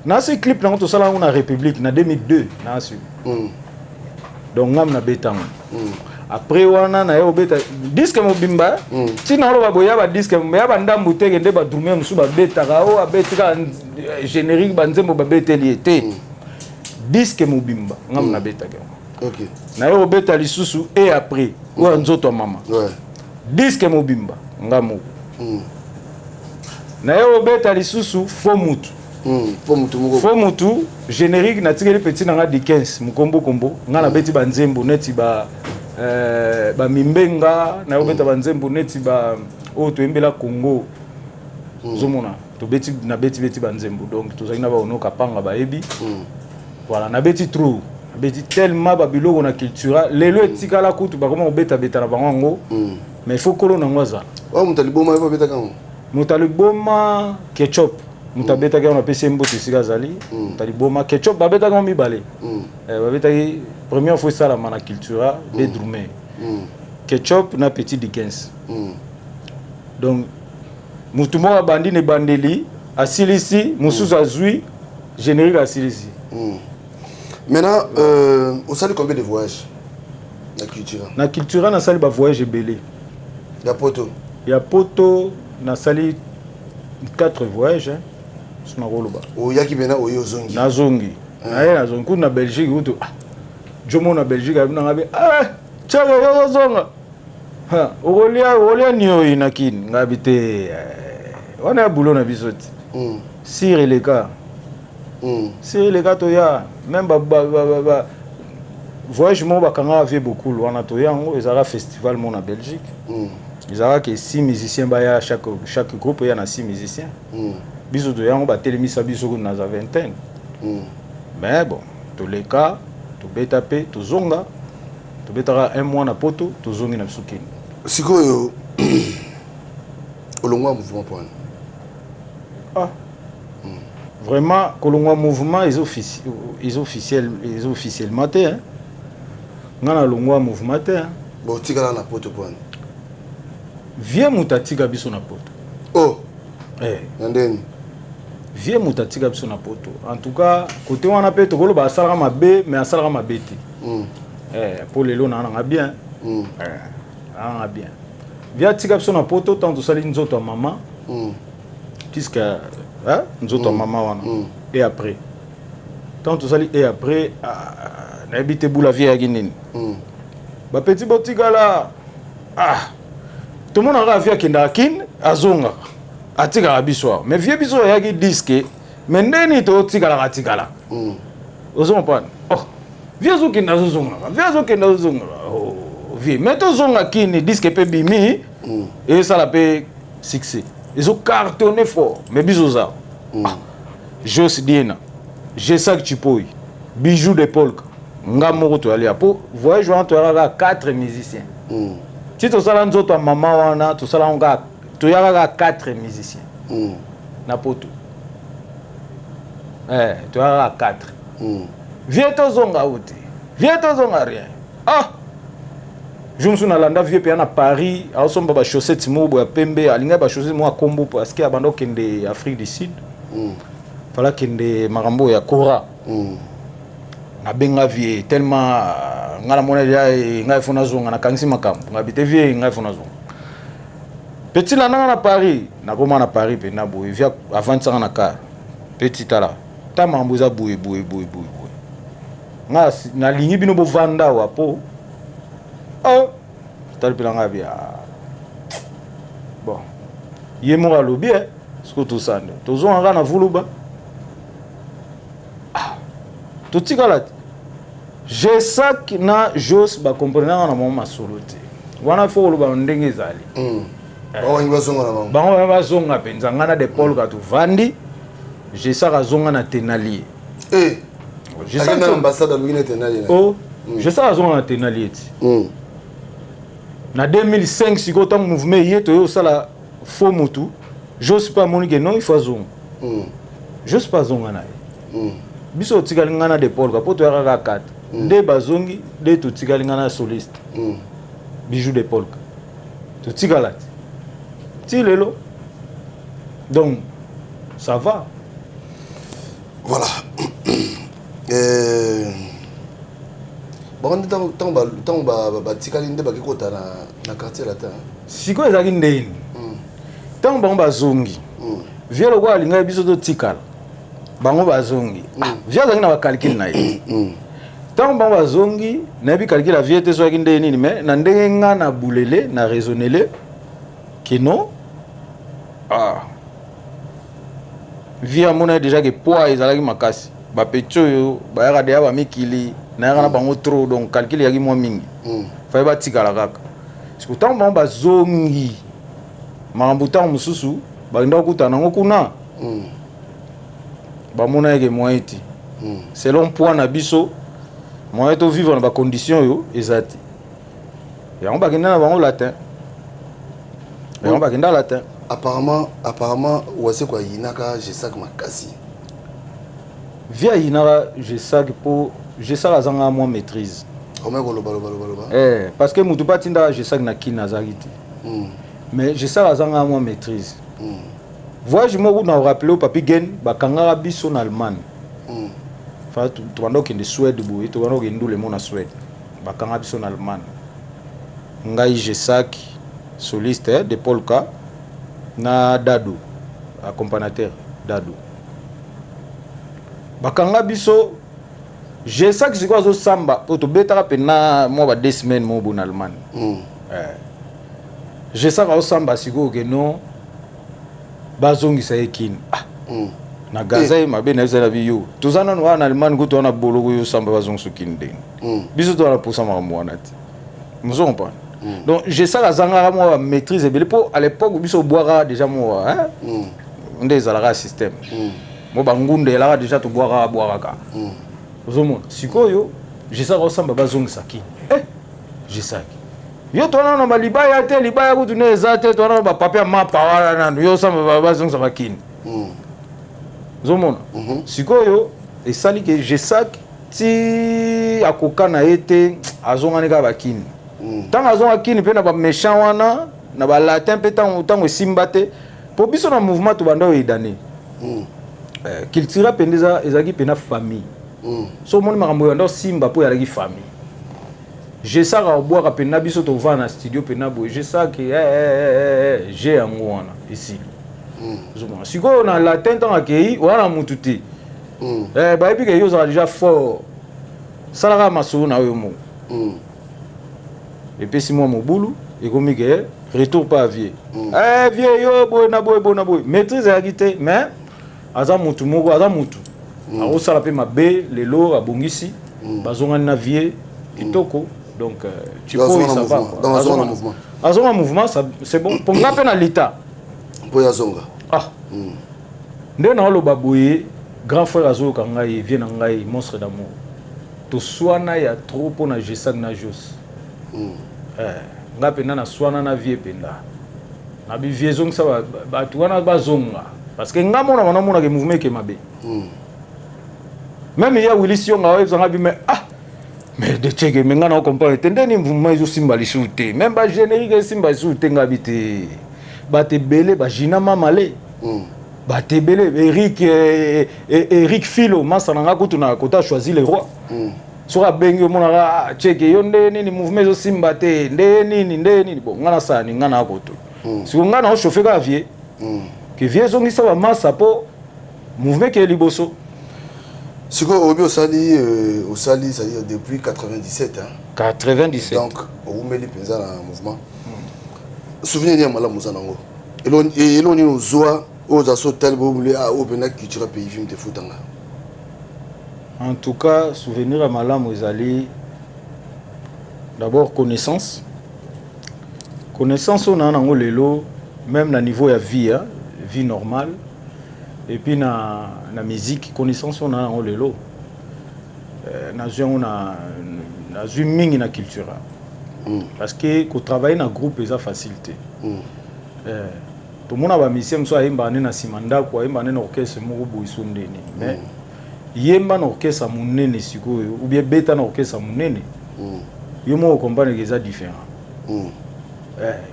nasi clip nango tosala yango na République na 2002 nasi. Donc ngam nabeta yango. Après wana naye obeta disque mobimba ntina oloba boya badisque ya bandambu teke nde badrume mosusu babetaka o abeti kaka générique, banzembo babeteli ye te. Disque mobimba ngam nabetaka yango. Naye obeta lisusu e après oyo nzoto ya mama. Disque mobimba nga moko. Naye obeta lisusu fo mutu. Fo mutu moko. Fo mutu, générique natikeli petit na nga Dickens mokombo kombo. Nga nabeti banzembo neti ba bamimbenga, naye obeta banzembo neti ba oyo toyembela Congo. Ozomona, tobeti, nabeti beti banzembo. Donc tozalaki na baonoka panga bayebi. Voilà, nabeti trop, nabeti tellement babiloko na cultura. Lelo etikala kutu bakoma kobetabeta na bango yango, mais il faut kolo nango azala. Oyo moto aliboma ye babetaka yango. Moto aliboma Ketchup, moto abetaki yango, napesi ye mbote esika azali. Moto aliboma Ketchup, babetaki yango mibale. Babetaki première fois esalama na cultura bedrume, Ketchup na petit Dickens. Donc motu moko abandi na ebandeli, asilisi, mosusu azwi générique, asilisi. Maintenant, osali combien de voyages na culture? Na cultura nasali bavoyage ebele. Ya poto? Ya poto nasali 4 voyages, hein. So nakoloba. Oyaki mpena, oye, ozongi. Nazongi, naye nazongi kutu na Belgique kutu. Ah, jomo na Belgique abi nanga be, ah, tiaka yokozonga okolia, okolia nioi na kini. Ngabi te, wana ya bulo na biso ti. Sire eleka. Sire eleka, toya même ba voyage moko bakangaka vie bokulu wana, toya yango. Ezalaka festival moko na Belgique. Ezalaka ke six musiciens baya, chaque groupe eya na six musiciens. Biso toya yango, batelemisa biso kutu naza vingtaine. Mais bon, toleka, tobeta mpe tozonga. Tobetaka un mois na poto, tozongi na biso kini. Sikoyo olongwa mouvement mpo wana? Ah. Vraiment, kolongwa mouvement eza officiel, eza officiellement te, hein. Nga nalongwa mouvement te, hein. Bon, otikala na poto mpo wana? Vie moto atika biso na poto. Oh. Eh. Na ndeni? Vie moto atika biso na poto. En tout cas côté wana mpe tokoloba asalaka mabe, mais asalaka mabe te. Eh, po lelo naa nanga bien. Eh, naa nanga bien. Vie atika biso na poto ntango tosali nzoto ya mama. Puisque, hein, nzoto ya mama wana. Et après ntango tosali, et après, ah, nayebi te bula vie eyaki nini. Bapeti botikala, ah, tomonaka vie akendaka kine, azongaka, atikaka biso awa. Mais vie biso ayaki disque, mais ndeni totikalaka tikalaka. Ozo comprendre? Oh, vie azokende, azozongaka, vie azokende, azozongaka. Oh, vie, mais tozonga kini, disque mpe bimi, esala mpe succès, ezocartonne fort, mais biso oza ah, Jos Diena, Jesak Chipoi, Bijou de Polka, nga moko toyali ya po voyage wana. Toyaka kaka 4 musiciens. Ti tosala nzoto ya mama wana, tosala yango kaka, toyaka kaka 4 musiciens na poto. Toyaka kaka 4. Vie tozonga o te, vie tozonga rien. Ah, jour mosusu nalanda vie mpe ya na Paris, aosomba bachaussette moko boye ya pembe. Alingaki bachaussette moko ya kombo parce que abanda okende Afrique du Sud. Fala akende makambo oyo ya kora. Nabenga vie tellement ngai namona deja ngai fo nazonga, nakangisi makambo. Ngabi te, vie, ngai fo nazonga. Petit, landanga na Paris. Nakoma na Paris mpena boye, vie avandisanga na car. Petit, tala ta makambo eza boye boye boye boye boye, nga nalingi bino bovanda awa po oh, tali mpe nanga bi, ah. Bon, ye moko alobi e sikoyo tosande, tozonga kaka na vuluba. Ah. Totikala te. Gesac na Jos bakomprenaka na bango masolo te. Wana fo koloba ndenge ezali. Bango bazonga na bango. Bango bazonga mpenza. Ngai na De Paul ka tovandi. Gesac azonga na Tenalie. Eh. Gesac na ambassade alongi na Tenalie. Oh. Gesac azonga na Tenalie ti. Na 2005 sikoyo ntango mouvement ye toye osala faux mutu, Jos mpe amoni ke non, il faut azonga. Jos mpe azonga na ye. Biso totikali ngai na De Paul ka mpo toyaka kaka 4. Nde bazongi nde totikali ngai na soliste. Bijou De Paul ka. Totikala ti. Ti lelo. Donc ça va. Voilà. Bango nde ntango batikali nde baki kota na Quartier Latin. Sikoyo ezalaki ndeni? Ntango bango bazongi, vieux lokola alingaki biso totikala, bango bazongi, vieux azalaki na bacalcul na ye. Ntango bango bazongi, nayebi calcul ya vieux te soki ndenge nini, mais na ndenge nga na bulele na raisonnele kino ah vieux amona déjà ke poids ezalaki makasi. Bapetits oyo bayaka deya bamikili, nayaka na bango trop, donc calcul eyaki mwa mingi, faye batikala kaka. Siko ntango bango bazongi, makambo ntango mosusu bakenda kokutana nango kuna, bamona eke moyen te. Selon poids na biso, moyen tovivre na bacondition oyo eza te. Yango bakenda na bango Latin, yango bakenda Latin. Apparemment Wazekwa ayinaka Gesac makasi. Vieux ayinaka Gesac mpo Gesac azanga mwa maîtrise. Omai koloba loba loba loba. Eh, parce que motu mpe atindaka Gesac na Kini azalaki te, mais Gesac azanga mwa maîtrise. Voyage moko na orappele oyo, Papi Gen, bakangaka biso na Allemagne. Fa tobanda kokende Suède boye, tobanda kokende ndule mo na Suède, bakanga biso na Allemagne, ngai, Gesac soliste, eh, de Polka na Dado accompagnateur. Dado bakanga biso. Gesac sikoyo azosamba po tobetaka mpena mwa ba 2 semaines moko boye na Allemagne. Eh. Gesac azosamba sikoyo ke non, bazongisa ye Kini. Ah. Na gaza ye mabe na ezala bi yo toza nanu wana na Allemagne, kutu wana boloko, yo osamba bazongisa Kini ndenge biso toza na posa makambo wana te. Mozo comprendre? Donc Gesac azangaka mwa bamaîtrise ebele mpo à l'époque biso obwakaka déjà mwa, hein? Nde ezalaka système mo bangunda elaka déjà, tobwakaka bwakaka. Ozomona sikoyo Gesac osamba bazongisa Kini. Eh, Gesac, yo towana na balibaya te, libaya kutu ne eza te, towana na bapapier ya mapa wana nanu, yo osamba bazongisa bakini. Ozomona sikoyo esali ke Gesac ti akoka na ye te, azongani kaka bakini. Ntango azonga Kini mpe na baméchant wana na balatin mpe, ntango esimba te mpo biso na mouvement tobanda oyo edane. Cultura mpenza ezalaki mpena famille. So omoni makambo oyo anda osimba mpo ezalaki famille. Gesac obwaka mpena, biso tovanda na studio mpena boye, Gesac g yango wana esili. Ozomona sikoyo na latin, ntango akei wana mutu te, bayebi ke yo ozala déjà fort, salaka masolo na yo moko. Epesi mwa mobulu, ekomi ke retour pa vieux. Eh, vieux, yo boye na boye, boye na boye, maîtrise ezalaki te. Mais aza mutu moko, aza mutu akosala mpe mabe, lelo abongisi, bazongani na vieux kitoko. Donc tu peux, ça va. Azonga mouvement, c'est bon mpo nga mpe na l'état. Mpo ya zonga. Ah, nde naoloba boye, grand frère azoyoka ngai, vieux na ngai Monstre d'Amour, toswana ya trop mpo na Gesac na Jos. Nga mpenza naswana na vieux mpenza na bivie, ezongisa bato wana bazonga, parce que nga mona wana omonaka mouvement eke mabe. Même ya Willis Yonga oyebisanga bi, mais ah, mais de cheke, mais nga na comprendre te ndeni mouvement ezosimba lisusu te, même bagénérique esimba lisusu te. Nga bi te, bato ebele bagina mamale, bato ebele, Eric, Eric Filo, masa na nga kutu na kota Choisi le Roi. Soki abengi, omonaka cheke yo nde nini, mouvement ezosimba te, nde nini, nde nini. Bon, nga nasala ni nga na koto siko nga na ochauffe kaka vieux ke vieux ezongisa bamasa mpo mouvement ke liboso. Sikoyo oyebi osali, osali, c'est-à-dire depuis 97, hein? 97. Donc oumeli mpenza na mouvement. Souvenir nini ya malamu oza nango? Eloko nini ozwa oyo oza so otali bobule oyo mpenza Cultura Pays Vie te futanga? En tout cas, souvenir ya malamu ezali d'abord connaissance. Connaissance oyo naa nango lelo, même na niveau ya vie, hein, vie normale, et puis na musique, connaissance oyo naa nango lelo, nazwi yango na nazwi mingi na culture, parce que kotravailler na groupe eza facile te. Tomona bamusicien mosusu ayembaka nde na nsima ndako, ayembaka nde na orchestre moko boye, so ndeni, mais yemba na orchestre monene sikoyo, ou bien beta na orchestre monene, yo moko comprendre que eza différent.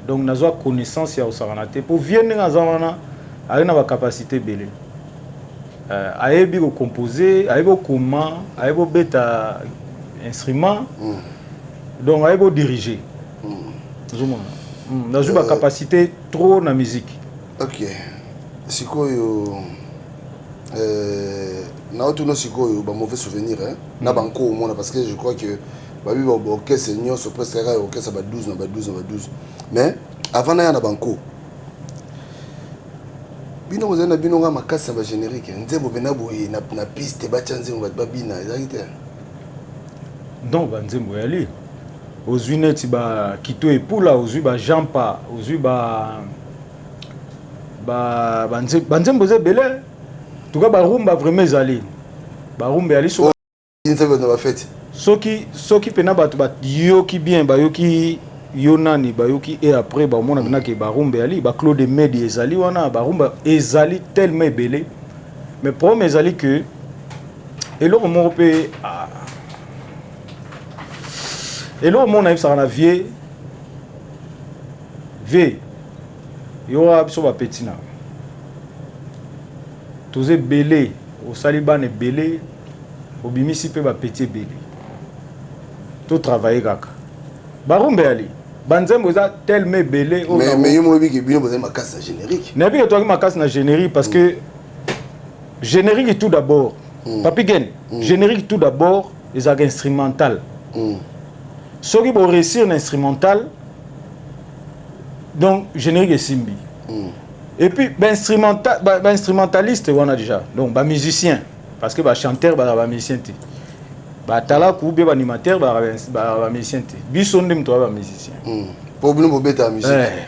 Donc nazwa connaissance ya kosakana te, po vie ndenge aza wana, aye na bacapacité ebele. Ayebi kocompose, ayebi kokoma, ayebi kobeta instrument, donc ayebi kodirige. Ozomona, nazwi bacapacité trop na musique. Ok, sikoyo naotuna sikoyo bamauvais souvenir, hein? Na banko omona, parce que je crois que babi baorchestre nyonso presque kaka orchestre ba 12 na ba 12 na ba 12. Mais avant naya na banko, bino bozali na bino nga makasi na bagénérique, nzembo mpena boye na piste, batya nzembo, bato babina, ezalaki te? Non, banzembo eyali. Ozwi neti bakito epula, ozwi bajampa, ozwi banzembo eza ebele. Tuka barumba vraiment ezali, barumba eyali. Nzembo na bafete. Soki mpena bato bayoki bien, bayoki yo nani, bayoki, e après bamona mpena ke barumba eyali, baclaude medi ezali wana, barumba ezali tellement ebele. Mais problème ezali ke eloko moko mpe, ah, eloko moko nayebisaka na vie vie yoka, biso bapeti na toza ebele, osali bana ebele, obimisi mpe bapeti ebele, totravaille kaka. Barumba eyali, banzembo eza tellement ebele. Mais yo moyebi ke bino bozali makasi na générique. Nayebi ke toyaki makasi na générique, parce que générique tout d'abord, Papi Gen, générique tout d'abord ezalaka instrumental. Soki boréussir na instrumental, donc générique esimbi. Et puis bainstrumentaliste wana déjà, donc bamusicien, parce que bachanteur bazala bamusicien te, batalaku bien baanimateur bazala bamusicien te, biso nde moto baza bamusicien. Po bino bobeta musique.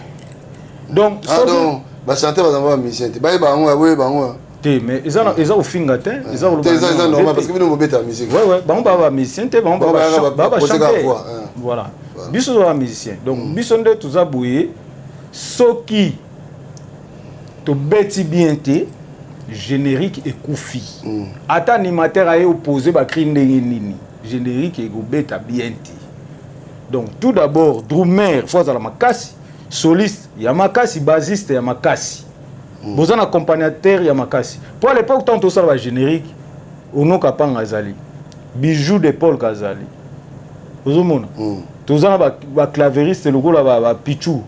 Donc ah, donc bachanteur bazala bamusicien te, bayeba yango, boyeba yango. Te, mais eza kofinga te, eza koloba. Eza normal, parce que bino bobeta musique. Ouais, bango baa bamusicien te, bango baa bachanteur, voilà. Biso toza bamusicien, donc biso nde toza boye. Soki tobeti bien te, générique ekufi. Ata animateur aye opose bacri ndenge nini, générique ekobeta bien te. Donc tout d'abord drummer faut azala makasi, soliste ya makasi, bassiste ya makasi, boza na accompagnateur ya makasi. Po à l'époque, ntango tosala bagénérique, Onoka Panga azali, Bijou de Paul Kazali, ozomona, toza na baclaveriste lokola bapichu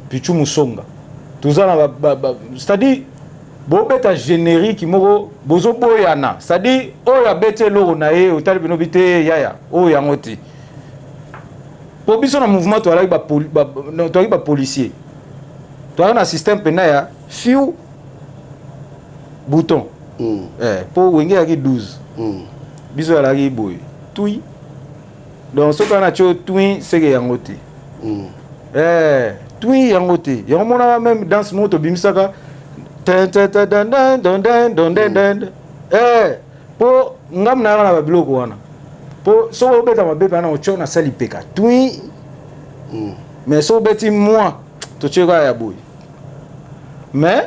Pichu Musonga, toza na, c'est-à-dire bobeta générique moko, bozoboyana, c'est-à-dire oyo abeti eloko na ye, otali bino bi te, yaya oyo yango te. Po biso na mouvement toalaki bapolicier, toalaki na système mpena ya fiu bouton. Po Wenge eyaki 12, biso alaki boye tui. Donc soki wana tio tui, seke yango te. Tui yango te, yango monaka même danse moko tobimisaka, po ngamu nayaka na babiloko wana. Po soki obeta mabe mpena, otio na sali peka tui. Mais soki obeti mwa, totie kaka ya boye. Mais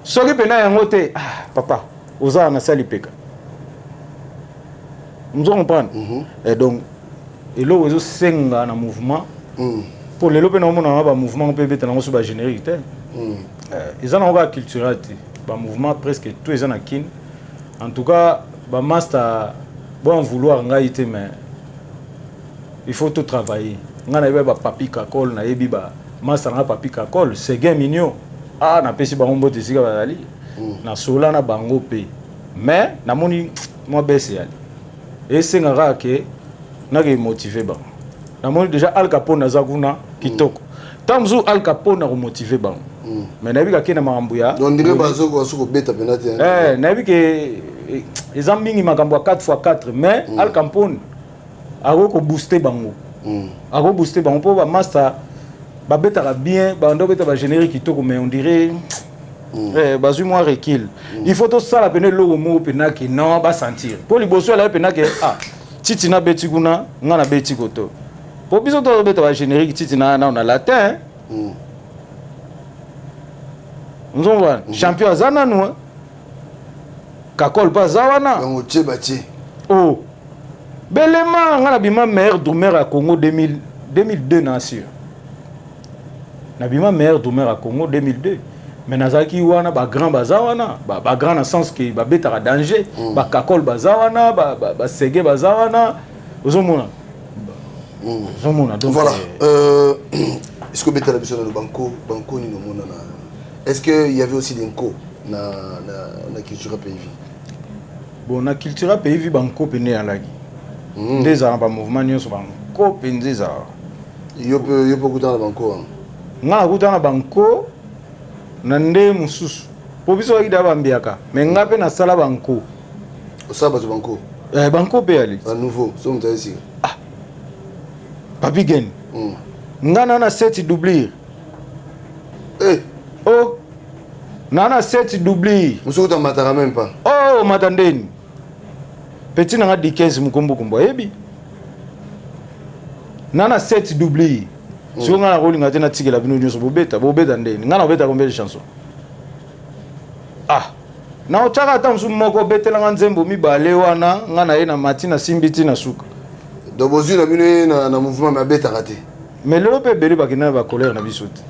soki mpena yango te, ah, papa oza na sali peka, ozo comprendre. Et donc eloko ezosenga na mouvement, mpo lelo mpe naomona na bamouvement mpe ebeta nango so bagénérique te. Eza nango kaka culturel te, bamouvement presque tout eza na Kine. En tout cas bamaster, bon vouloir ngai te, mais il faut tout travailler. Ngai nayebi bapapi Kakol, nayebi bamaster nanga Papi Kakol, Seguin Mignon. Ah, napesi bango mbote esika bazali. Nasola na bango mpe, mais namoni mwa bese yali esenga kaka ke nake motive bango. Namoni déjà Al Capone aza kuna kitoko, ntango mosusu Al Capone akomotive bango, mais nayebi kake na makambo ya donc ndenge bazokoka so kobeta mpena te. Nayebi ke eza mingi makambo ya 4 x 4, mais Al Capone akoki kobooste bango, akobooste bango mpo bamaster babetaka bien, bando obeta bagénérique kitoko, mais on dirait bazwi mwa recul. Il faut tosala pene eloko moko mpena ke non, basentir mpo liboso alaye pena ke ah, titi nabeti kuna, nga nabeti koto, mpo biso tozobeta bagénérique, titi na na latin. Nzomba champion aza nanu, eh? Kakol mpe aza wana. Yango tie batie. Oh, belema, nga nabima meilleur drummer ya Congo 2000, 2002 na sûr, nabima meilleur drummer ya Congo 2002, mais nazalaki wana, bagrand baza wana, bagrand na sens ke babetaka danger, bakakol baza wana, basege baza wana, ozomona, ozomona donc. Voilà. Est-ce que obetala biso nano banko banko nini omona na, est-ce que il y avait aussi des nko na Cultura Pays Vie? Bon, na Cultura Pays Vie, banko pene eyalaki nde ezala na bamouvement nyonso, banko mpenza ezalaka. Yo mpe okutana na banko wana? Nga nakutana na banko na nde mosusu, mpo biso bakida bambiaka, me nga mpe nasala banko. Osala bato banko? Eh, banko mpe yali. Banouveau so moto aye sika? Papi Gen, nga na sept doublure. Eh. Oh, na sept doublure. Mosuku otamataka même pas. Oh, mata ndeni, petit nanga Dikens mokombokombo ayebi na sept doublure. Sikoyo nga nakolinga te natikela bino nyonso bobeta, bobeta ndeni? Nga nabeta combien de chanson? Ah, na otyaka ata mosusu moko, obetelanga nzembo mibale wana, nga na ye na mati, nasimbi ti na suka. Donc bozwi na bino ye na mouvement, me abetaka te. Mais lelo mpe ebele bakenda na bacolère na biso te.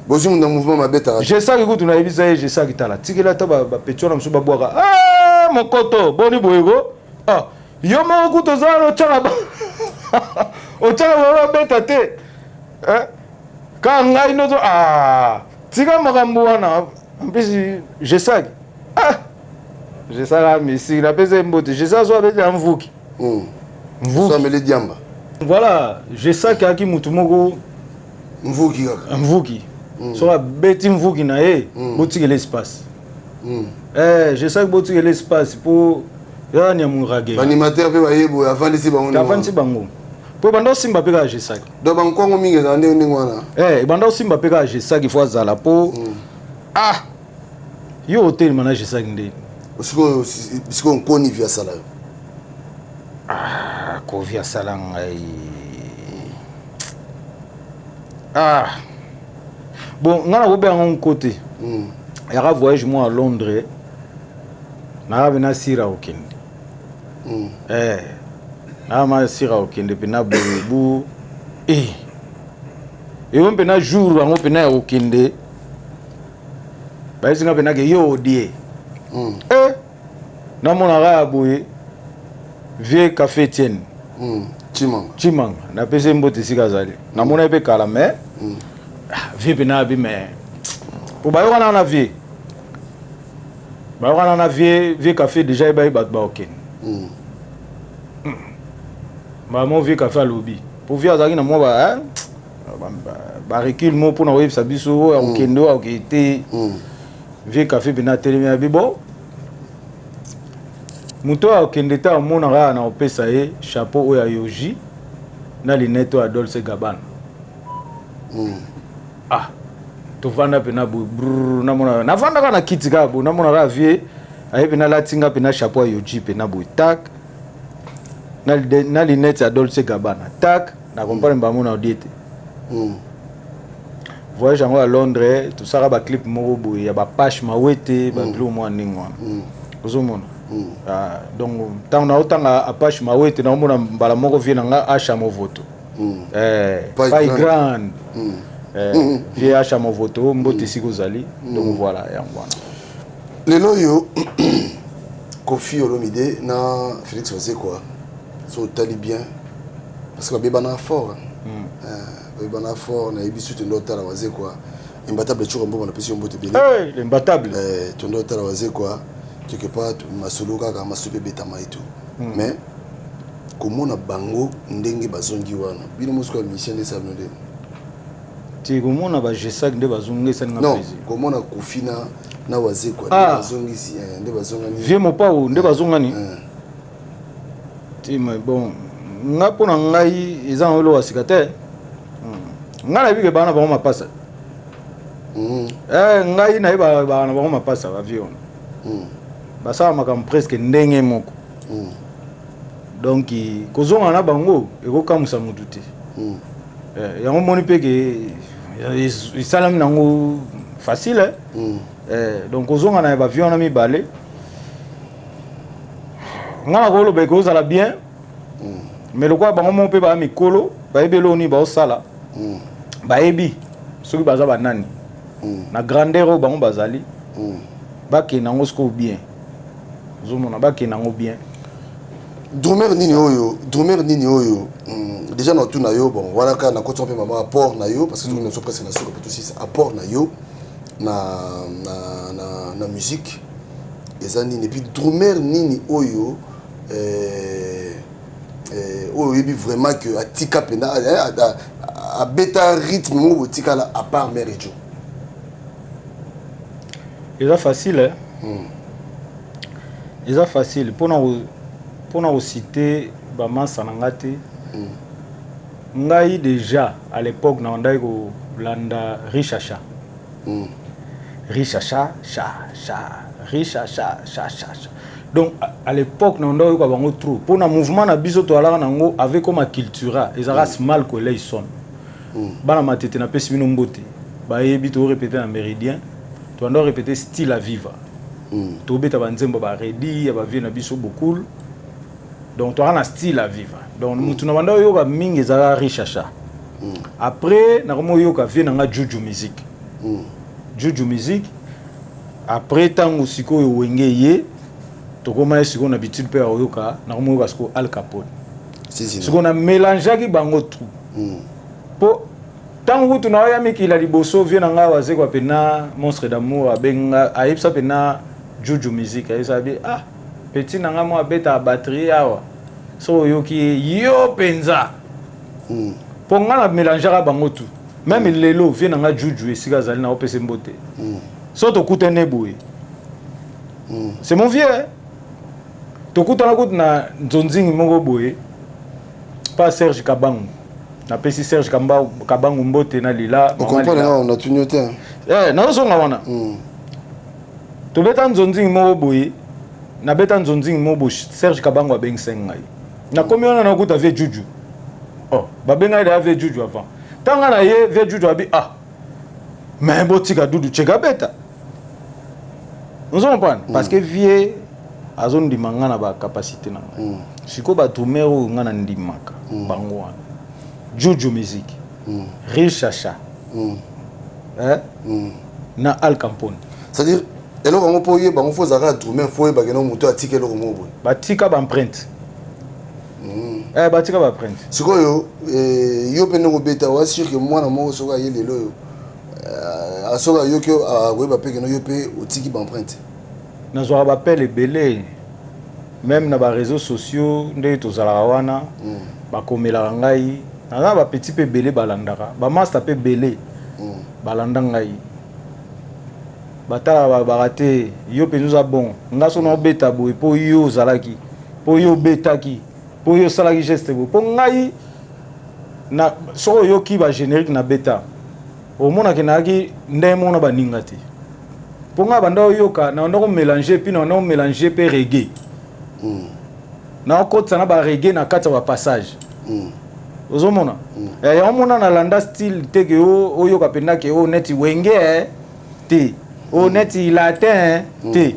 Bozwi na mouvement, me abetaka te. Jesaki kutu nayebisa ye, Jesaki, tala, tikela ata bapeti wana mosusu babwaka. Ah, mokoto boni boyeko, ah, yo moko kutu oza wana, otyaka otyaka bango babeta te. Eh, ka ngai nozo, ah, tika makambo wana. En plus Jesaki, ah, Jesaka misiki, napesa ye mbote. Jesaki so abeti ya mvuki. Mvuki. So ameli diamba. Voilà, Jesaki ayaki mutu moko. Mvuki kaka. Mvuki, soki abeti mvuki na ye, botikela espace. Eh, Jesaki, botikela espace mpo yani ya murage. Baanimateur mpe baye boye, avandisi bango ndenge avandisi bango mpo ebanda osimba mpe kaka Jesaki. Donc bankwango mingi ezala ndenge ndenge wana. Eh, ebanda osimba mpe kaka Jesaki, fo azala mpo ah, yo otelema na Jesaki ndeni. Sikoyo, sikoyo nkoni vi asala yo? Ah, kovi asala ngai, ah bon, ngai nakobenga yango nko te. Yaka voyage moko à Londres, naka mpe nasira kokende. Eh, naka masira kokende mpena boye bu eh. Eyo mpena jour yango mpena ya kokende, bayebisi nga mpena ke yo odie. Eh, namonaka ya boye vieux Café Etienne. Chimanga. Chimanga, napesi ye mbote esika azali. Namona ye mpe kala, mais ah, vieux mpena abi, mais po bayokana na vieux, bayokana na vieux, vieux Café déjà yebai bato baokende. Bamo vieux Café alobi, po vieux azalaki na mwa ba barecul mo mpona koyebisa biso oyo akokende, oyo akokende te. Vieux Café mpena atelemi, abi bon, moto oyo akokende te, amonaka kaka na kopesa ye chapeau oyo ya Yohji na lunette oyo ya Dolce Gabbana. Ah, tovanda mpena boye brrr, namona navandaka na kiti kaka boye, namona kaka vieux aye mpena, alati nga mpena chapeau ya Yohji mpena boye tak, na lunette ya Dolce Gabbana tak, na comprendre bango na odie te. Voyage yango ya Londres, tosalaka baclip moko boye ya bapache mawete, babiloko mwa ndenge wana, ozomona. Ah, donc ntango naotanga Apache Mawete, naomona mbala moko vieux na nga Asha Movoto. Eh, Pai Pai Grand. Grande. Eh, vieux Asha Movoto, mbote esika ozali. Donc voilà, yango wana. Lelo oyo Kofi Olomide na Félix Wazekwa, so otali bien, parce que babebana fort, hein. Babebana fort. Nayebi su tondo otala Wazekwa imbatable cuka mboma, napesi yo mbote ebele. Hey, l'imbattable. Eh, tondo otala Wazekwa quelque part, masolo kaka masolo mpe ebetama et tout, mais komona bango ndenge bazongi wana, bino mosiko ya mission nde esala bino ndenge? Te, komona bagesac nde bazongi esalinga Non, plaisir. komona Kofi na Wazekwa nde Ah. bazongisi, nde bazongani. Vieux Mopao nde bazongani te. Mais bon, nga mpo na ngai eza na eloko ya sika te. Ngai nayebi ke baa na bango mapasa. Ngai nayeba baa na bango mapasa, bavieux wana basala makambo presque ndenge moko. Donc kozonga na bango ekokamwisa motu te. Yango moni mpe ke esalami nango facile, eh? Donc kozonga na bavieux wana mibale, nga na koloba ekozala bien. Mais lokola bango moko mpe baya mikolo, bayebi eloko nini baosala, bayebi soki baza banani na grandeur oyo bango bazali, bakende yango sikoyo bien. Ozomona, bakende yango bien. Drummer nini oyo, déjà na tuna yo, bon, wana kaka nakoti mpe mama apport na yo, parce que tokomi biso presque na suka mpe tosisa. Apport na yo na musique eza nini? Et puis drummer nini oyo oyo oyebi vraiment que atika mpenza, abeta rythme moko botikala, à part Mère Ejo? Eza facile, eh? Eza facile mpona kociter bamasa na nga te. Ngai déjà à l'époque nabandaki kolanda Richacha. Richacha cha cha, Richacha cha cha cha. Donc à l'époque na banda koyoka bango trop mpona mouvement na biso toalaka nango avec comme cultura ezalaka Smal Koleison. Bana Matete, napesi bino mbote. Bayebi, torépéter na Méridien, tobanda korépéter style à viva, tobeta banzembo baredi ya bavieux na biso bokul. Donc toaka na style à viva. Donc mutu na banda oyoka mingi ezalaka Richacha. Après nakomi oyoka vieux na nga Juju Musique. Juju Musique, après ntango sikoyo Wenge ye, tokóma ye sikoyo na habitude mpe ya koyoka, nakomi oyoka sikoyo Al Capone. Sikoyo na mélangeaki bango tout, mpo ntango kutu na oya mikila liboso, vieux na ngai Wazekwa mpena Monstre d'Amour abenga, ayebisa mpena Juju Musique, ayebisa abi: "Ah, petit na ngai mo abetaka batterie awa, so oyoki ye yo mpenza." Mpo ngai na mélangeaka bango tout. Même lelo vieux na ngai Juju, esika azali na opesa mbote, so tokutani boye, c'est mon vieux, hein? Tokutana kutu na nzonzingi moko boye pa Serge Kabangu. Napesi Serge Kabangu mbote na lila. Ocomprendre nga, natuni yo te. Nazozonga wana. Tobeta nzonzingi moko boye, nabeta nzonzingi moko boye, Serge Kabangu abengisaki ngai. Nakomi wana, nakuta vieux Juju. Oh, babengai deya vieux Juju avant. Ntango na ye, vieux Juju abi: "Ah, mais botika Dudu Cheka beta." Ozo comprendre? Parce que vieux azondima nga na bacapacité na ngai. Sikoyo badrummer oyo nga na ndimaka, bango wana: Juju Musique, Richacha, eh? Na Al Campone. C'est-à-dire eloko yango, mpo oyeba yango, faut ozalaka drummer, faut oyebake no moto atika eloko moko boye. Batika baempreinte. Batika baempreinte. Sikoyo yo mpe ndenge obeta, oza sûr que mwana moko soki aye lelo oyo, soki ayoki, akoyeba mpe keno yo mpe otiki baempreinte? Nazwaka baappel ebele, même na baréseaux sociaux ndenge tozalaka wana. Bakomelaka ngai, naza na bapetits mpe ebele balandaka, bamaster mpe ebele balanda ngai, batalaka, balobaka te: "Yo mpenza oza bon. Nga so naobeta boye mpo yo ozalaki, mpo yo obetaki, mpo yo osalaki geste boye." Mpo ngai na soki oyoki bagénérique na beta, omonaki nayaki ndenge moko na baninga te. Mpo ngai banda oyoka, na banda komélanger, puis na banda komélanger mpe reggae, naokotisa na bareggae na kati ya bapassage. Ozomona? Yango mona nalanda style te ke oyoka mpenza ke oyo neti Wenge, te, oyo neti latin te,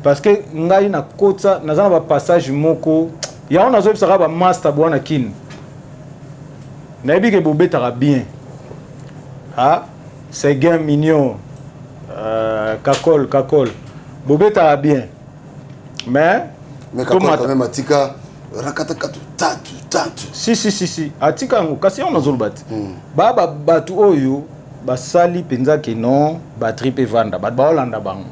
parce que ngai nakotisa, naza na bapassage moko. Yango nazoyebisaka bamaster bwana kine, nayebi ke bobetaka bien. Ah, Seguin Mignon, Kakol, Kakol, bobetaka bien, mais Mais Kakol quand même atika rakatakatu tatu tatu. Si, si, si, si, atika yango. Kasi yango nazoloba te, baa bato oyo basali mpenza ke non, batterie mpe vanda, bato baolanda bango.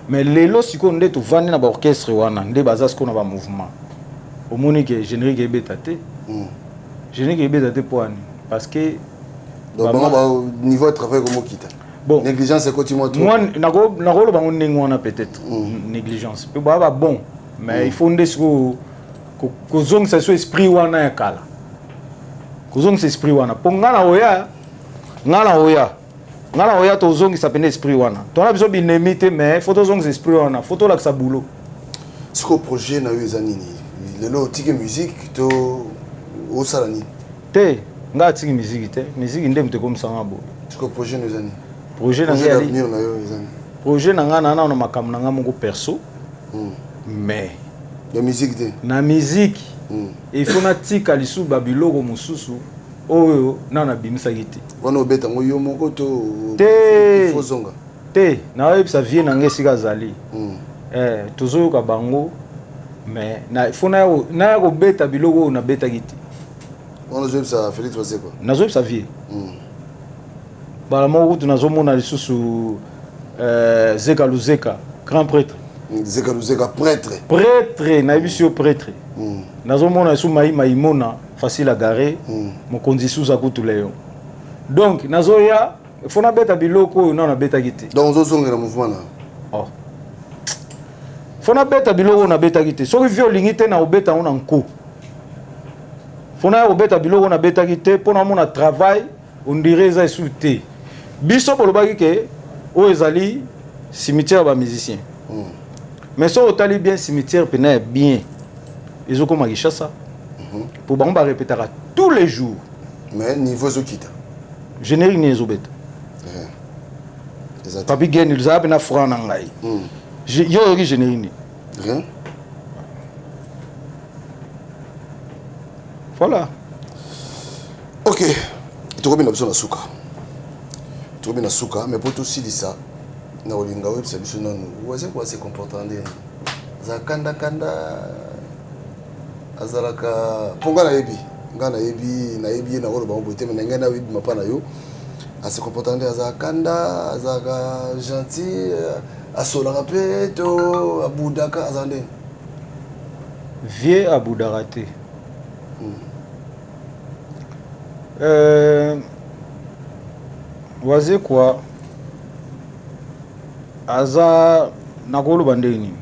Mais lelo sikoyo nde tovandi na baorchestre wana, nde baza sikoyo na bamouvement, omoni ke générique ebeta te. Générique ebeta te mpo ani? Parce que Donc bango ba niveau de travail komokita. Bon, négligence ekoti mwa trop. Moi nakoloba ngo ndenge wana peut-être négligence mpe baa ba bon, mais il faut nde sikoyo kozongisa so esprit wana ya kala, kozongisa esprit wana mpo nga na oya, nga na oya, nga na oya, tozongisa pene esprit wana. Tona biso binemi te, mais faut tozongisa esprit wana, faut tolakisa boulot. Sikoyo projet na yo eza nini lelo? Otiki musique to osala nini? Te, nga atiki musique te. Musique nde moto ekomisanga boye. Sikoyo projet na yo eza nini? Projet na projet ngai d'avenir na yo eza nini? Projet na ngai na makambo na ngai moko perso, mais ya musique te. Na musique, il faut natika lisusu babiloko mosusu oyo nano nabimisaki te. Wana obeta yango yo moko to Te. il faut zonga? Te, naoyebisa vie na ngai esika azali. Eh, tozoyoka bango, mais il faut naya kobeta biloko oyo nabetaki te. Wana ozoyebisa Félix Wazekwa? Nazoyebisa vie mbala moko kutu nazomona lisusu Zeka Luzeka, grand prêtre. Zeka Luzeka, prêtre. Prêtre, nayebisi yo, prêtre. Nazomona lisusu Mai Maimona, facile à garer, mokonzi suza kutu leyo. Donc nazoya, faut nabeta biloko oyo nano nabetaki te. Donc ozozongela mouvement na Oh. Faut nabeta biloko oyo nabetaki te. Soki vi olingi te, na kobeta yango na nko. Faut naya kobeta biloko oyo nabetaki te mpo namona travail on dirait eza esu te. Biso bolobaki ke oyo ezali cimetière ya bamusicien, mais soki otali bien, cimetière mpena ya bien ezokóma Kinshasa, mpo bango barepetaka tous les jours. Mais niveau ezokita. Générique nini ezobeta? Eza te. Papi Gen ezala mpena franc na ngai. Yo oyoki générique nini? Rien. Voilà. Ok, tokomi na biso na suka, tokomi na suka, mais mpo tosilisa na kolinga oyebisa biso nanu Wazekwa se comporte ndeni? Aza kandakanda, azalaka? Mpo ngai nayebi, ngai nayebi, nayebi ye, nakoloba ngo boye te, mais na ngai nayebi mapa na yo ase comporte nde. Azalaka kanda, azalaka gentil, asolaka mpe to abudaka? Azala ndeni? Vie abudaka te. Wazekwa aza, nakoloba ndenge nini,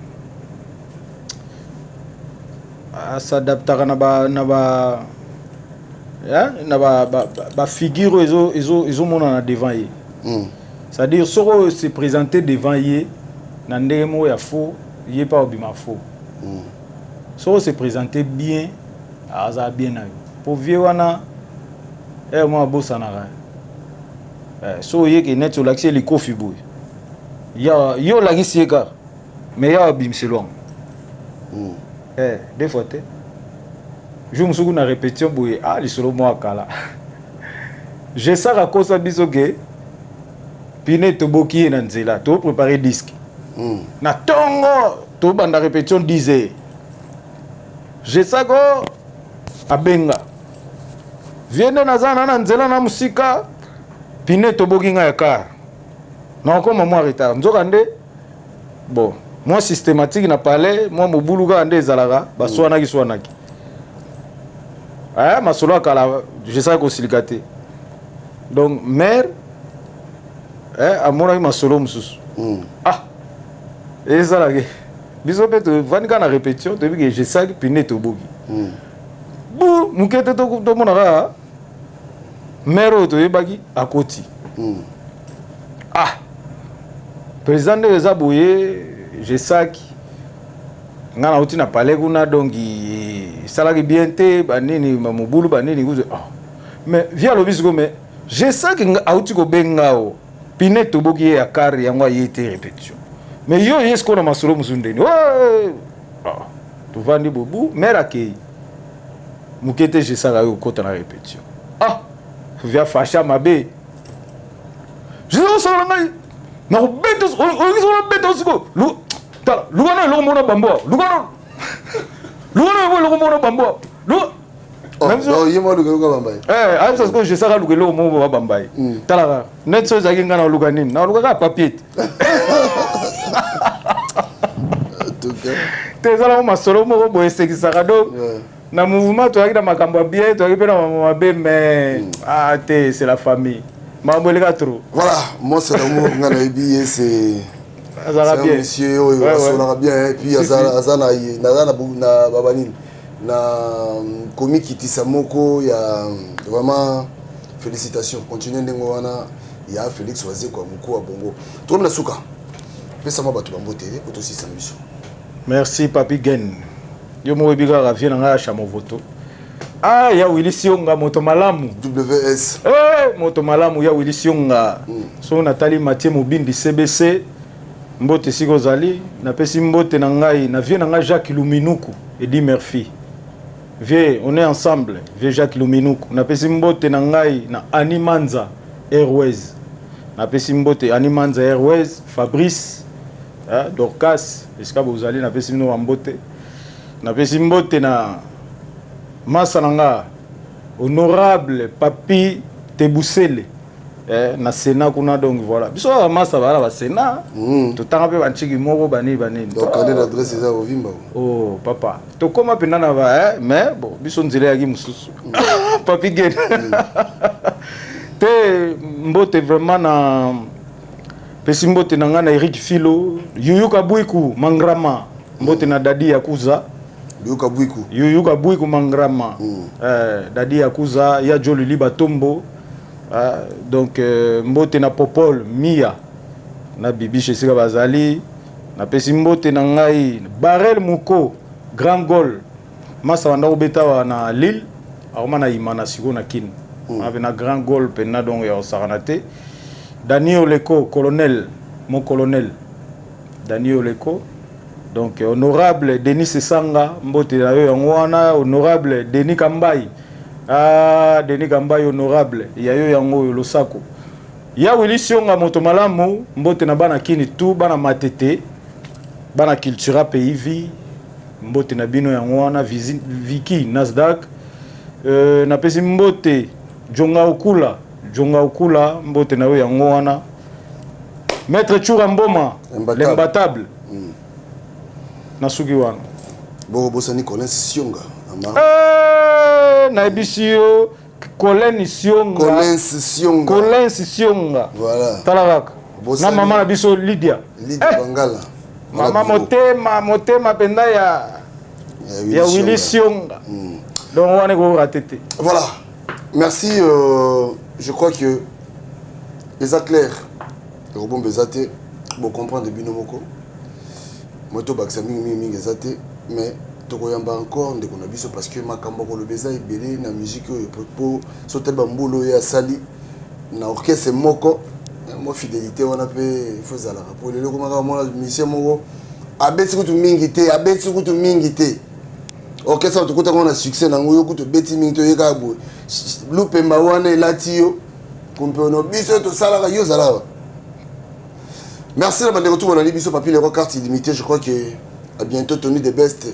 asadaptaka na ba ya, na ba figure oyo ezomonana devant ye. C'est-à-dire soki oyo se présenter devant ye na ndenge moko ya faux, ye mpe akobima faux. Soki ose présenter bien, azala bien na yo. Po vie wana ere moko abosanaka. So oyeke neti olakisi ye likofi boye, yo olakisi ye kaka, mais ya abimiselo yango. Deux fois te, jour mosuku na répétition boye, ah, lisolo moko akala, Jesaka akosa biso ke pine toboki ye na nzela, toprépare disque na ntongo, tobanda répétition 10 heures. Jesako abenga vie nde naza na nzela na mosika, pine toboki ngai ya car, nakokoma mwa retard. Nzoka nde bon, mwa systématique na palais, mwa mobulu kaka nde ezalaka, baswanaki swanaki. Aya masolo ya kala, jesaki kosilika te. Donc mare amonaki masolo mosusu. Ah, ezalaki biso mpe tovandi kaka na répétition, toyebi ke jesaki pine toboki bu moke te, tomona kaka mare oyo toyebaki akoti. Ah, président, ndenge eza boye, jesaki nga nauti na palais kuna, donc esalaki bien te, banini mobulu banini kuzu. Oh. Mais vie alobi sikoyo, mais jesaki auti kobenga o pine toboki ye ya car, yango aye te répétition, mais yo ye sikoyo na masolo mosusu ndeni. Oh. Tovandi bobu, mare akei moke te, jesaka yo okota na répétition. Ah, via fasha mabe, osala ngai nakobeta, olokisi wana, beta sikoyo. Tala, luka na eloko moko na bambo, luka na, luka na eloko moko na bambo. Ye moko aluka eloko bamba ye? Ayebisa sikoyo jesaka aluka eloko moko babamba ye. Tala kaka neti so ezalaki ngai, naluka nini? Naluka kaka papier te. Te, ezalako masolo moko boye esekisaka. Donc Na mouvement toyaki na makambo ya bien, toyaki mpe na makambo mabe, mais ah te, c'est la famille, makambo eleka trop. Voilà, moi c'est l'amour. Nga nayebi ye, c'est azalaka un bien. Monsieur oyo asolaka bien et puis aza na naza na baba nini na komikitisa moko ya vraiment. Félicitations, continue ndenge wana ya Félix Wazekwa mokuu ya bongo. Tokomi na suka, pesama bato bambote po tosisa na biso. Merci, Papi Gen. Yo moko oyebi kaka vie na ngai ya Chamovoto. Ah, ya Willy Sionga, moto malamu. WS. Eh, moto malamu ya Willy Sionga. Soki natali Mathieu Mobindi CBC, mbote esika ozali. Napesi mbote na ngai na vie na ngai Jacques Luminuku, Edi Murphy. Vie, on est ensemble, vie Jacques Luminuku. Napesi mbote na ngai na Ani Manza Airways. Napesi mbote Ani Manza Airways, Fabrice, eh, Dorcas, esika bozali, napesi bino bambote. Napesi mbote na masa na nga honorable Papi Tebusele, eh, na Sénat kuna. Donc voilà, biso kaka masa bala ba Sénat, totanga mpe bantiki moko banini banini. Donc carnet d'adresse eza kovimba. Oh papa, tokóma mpenza na ba, eh, mais bon, biso nzela eyaki mosusu. Papi Gen te, mbote vraiment na pesi mbote na ngai na Eric Filo, Yuyuka Bwiku Mangrama, mbote na Dadi Yakuza. Yuyuka Bwiku. Yuyuka Bwiku Mangrama, eh, Dadi Yakuza ya Jolili Batombo, ah, donc mbote na Popol Mia na Bibishe esika bazali. Napesi mbote na ngai Barel Muko, grand gol masa banda kobeta awa na Lille, akoma na Imana sikoyo na Kine. Ape na grand gol mpenza, donc ya kosakana te. Dani Oleko, colonel, mon colonel Dani Oleko. Donc honorable Denis Esanga, mbote na yo yango wana. Honorable Denis Kambai, ah, Denis Kambai, honorable ya yo yango oyo. Losako ya Willy Sionga, moto malamu. Mbote na bana Kini tu, bana Matete, bana Cultura Pays Vie, mbote na bino yango wana. Viki Nasdaq, napesi mbote Jonga Okula, Jonga Okula, mbote na yo yango wana. Maître Chura Mboma. Imbattable. L'imbattable. Nasuki wana. Bongo bosani Colin Sionga. Eh, nayebisi yo Colin Sionga. Colin Sionga. Colin Sionga. Voilà. Tala kaka Bosani. Na mama na biso Lydia. Lydia Bangala. Mama motema, motema mpenza ya Willy Sionga. Donc wana ekorater te. Voilà. Merci. Je crois que eza clair. Ekobomba eza te. Bocomprendre bino moko. Moi tobakisa mingi mingi mingi eza te, mais tokoyamba encore ndeko na biso parce que makambo koloba eza ebele na musique oyo, po so tali bambula oyo asali na orchestre moko, mwa fidélité wana mpe ifo ezalaka, po lelo ekomaka mwana musicien moko abeti kutu mingi te, abeti kutu mingi te, orchestre tokutaka na succès nango, yo kutu obeti mingi te, oyekaka boye, lupemba wana elati yo kompeono, biso tosalaka yo ozalaka. Merci na bandeko tout biso. Papi Leroy, carte illimitée. Je crois que à bientôt. Tony the Best,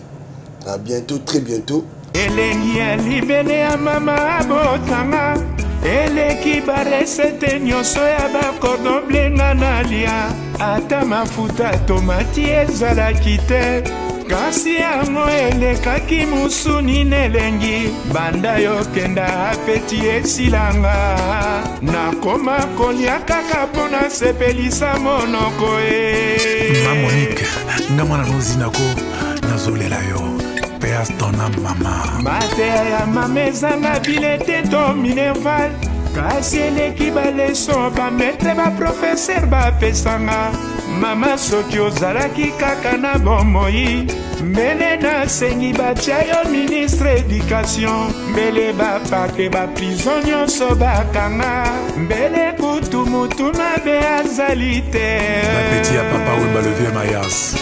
à bientôt, très bientôt. Elengi ya libele ya mama abotanga eleki barecettes nyonso ya bacordon bleu nga nalia. Ata mafuta tomati ezalaki te, kasi yango elekaki musuni na elengi. Banda yokenda, appétit esilanga, nakoma kolia kaka mpo nasepelisa monoko e. Ma Monique, nga mwana nozinako, nazolela yo mpe tona mama. Mateya ya mama ezanga bulletin to minerval, kasi eleki baleçons bamaîtres, baprofesseurs bapesanga. Mama, soki ozalaki kaka na bomoi, mbele nasengi batia yo ministre éducation, mbele bapake baprison nyonso bakanga, mbele kutu mutu mabe azali te. Bapetits ya Papa Wemba, le vieux Mayas.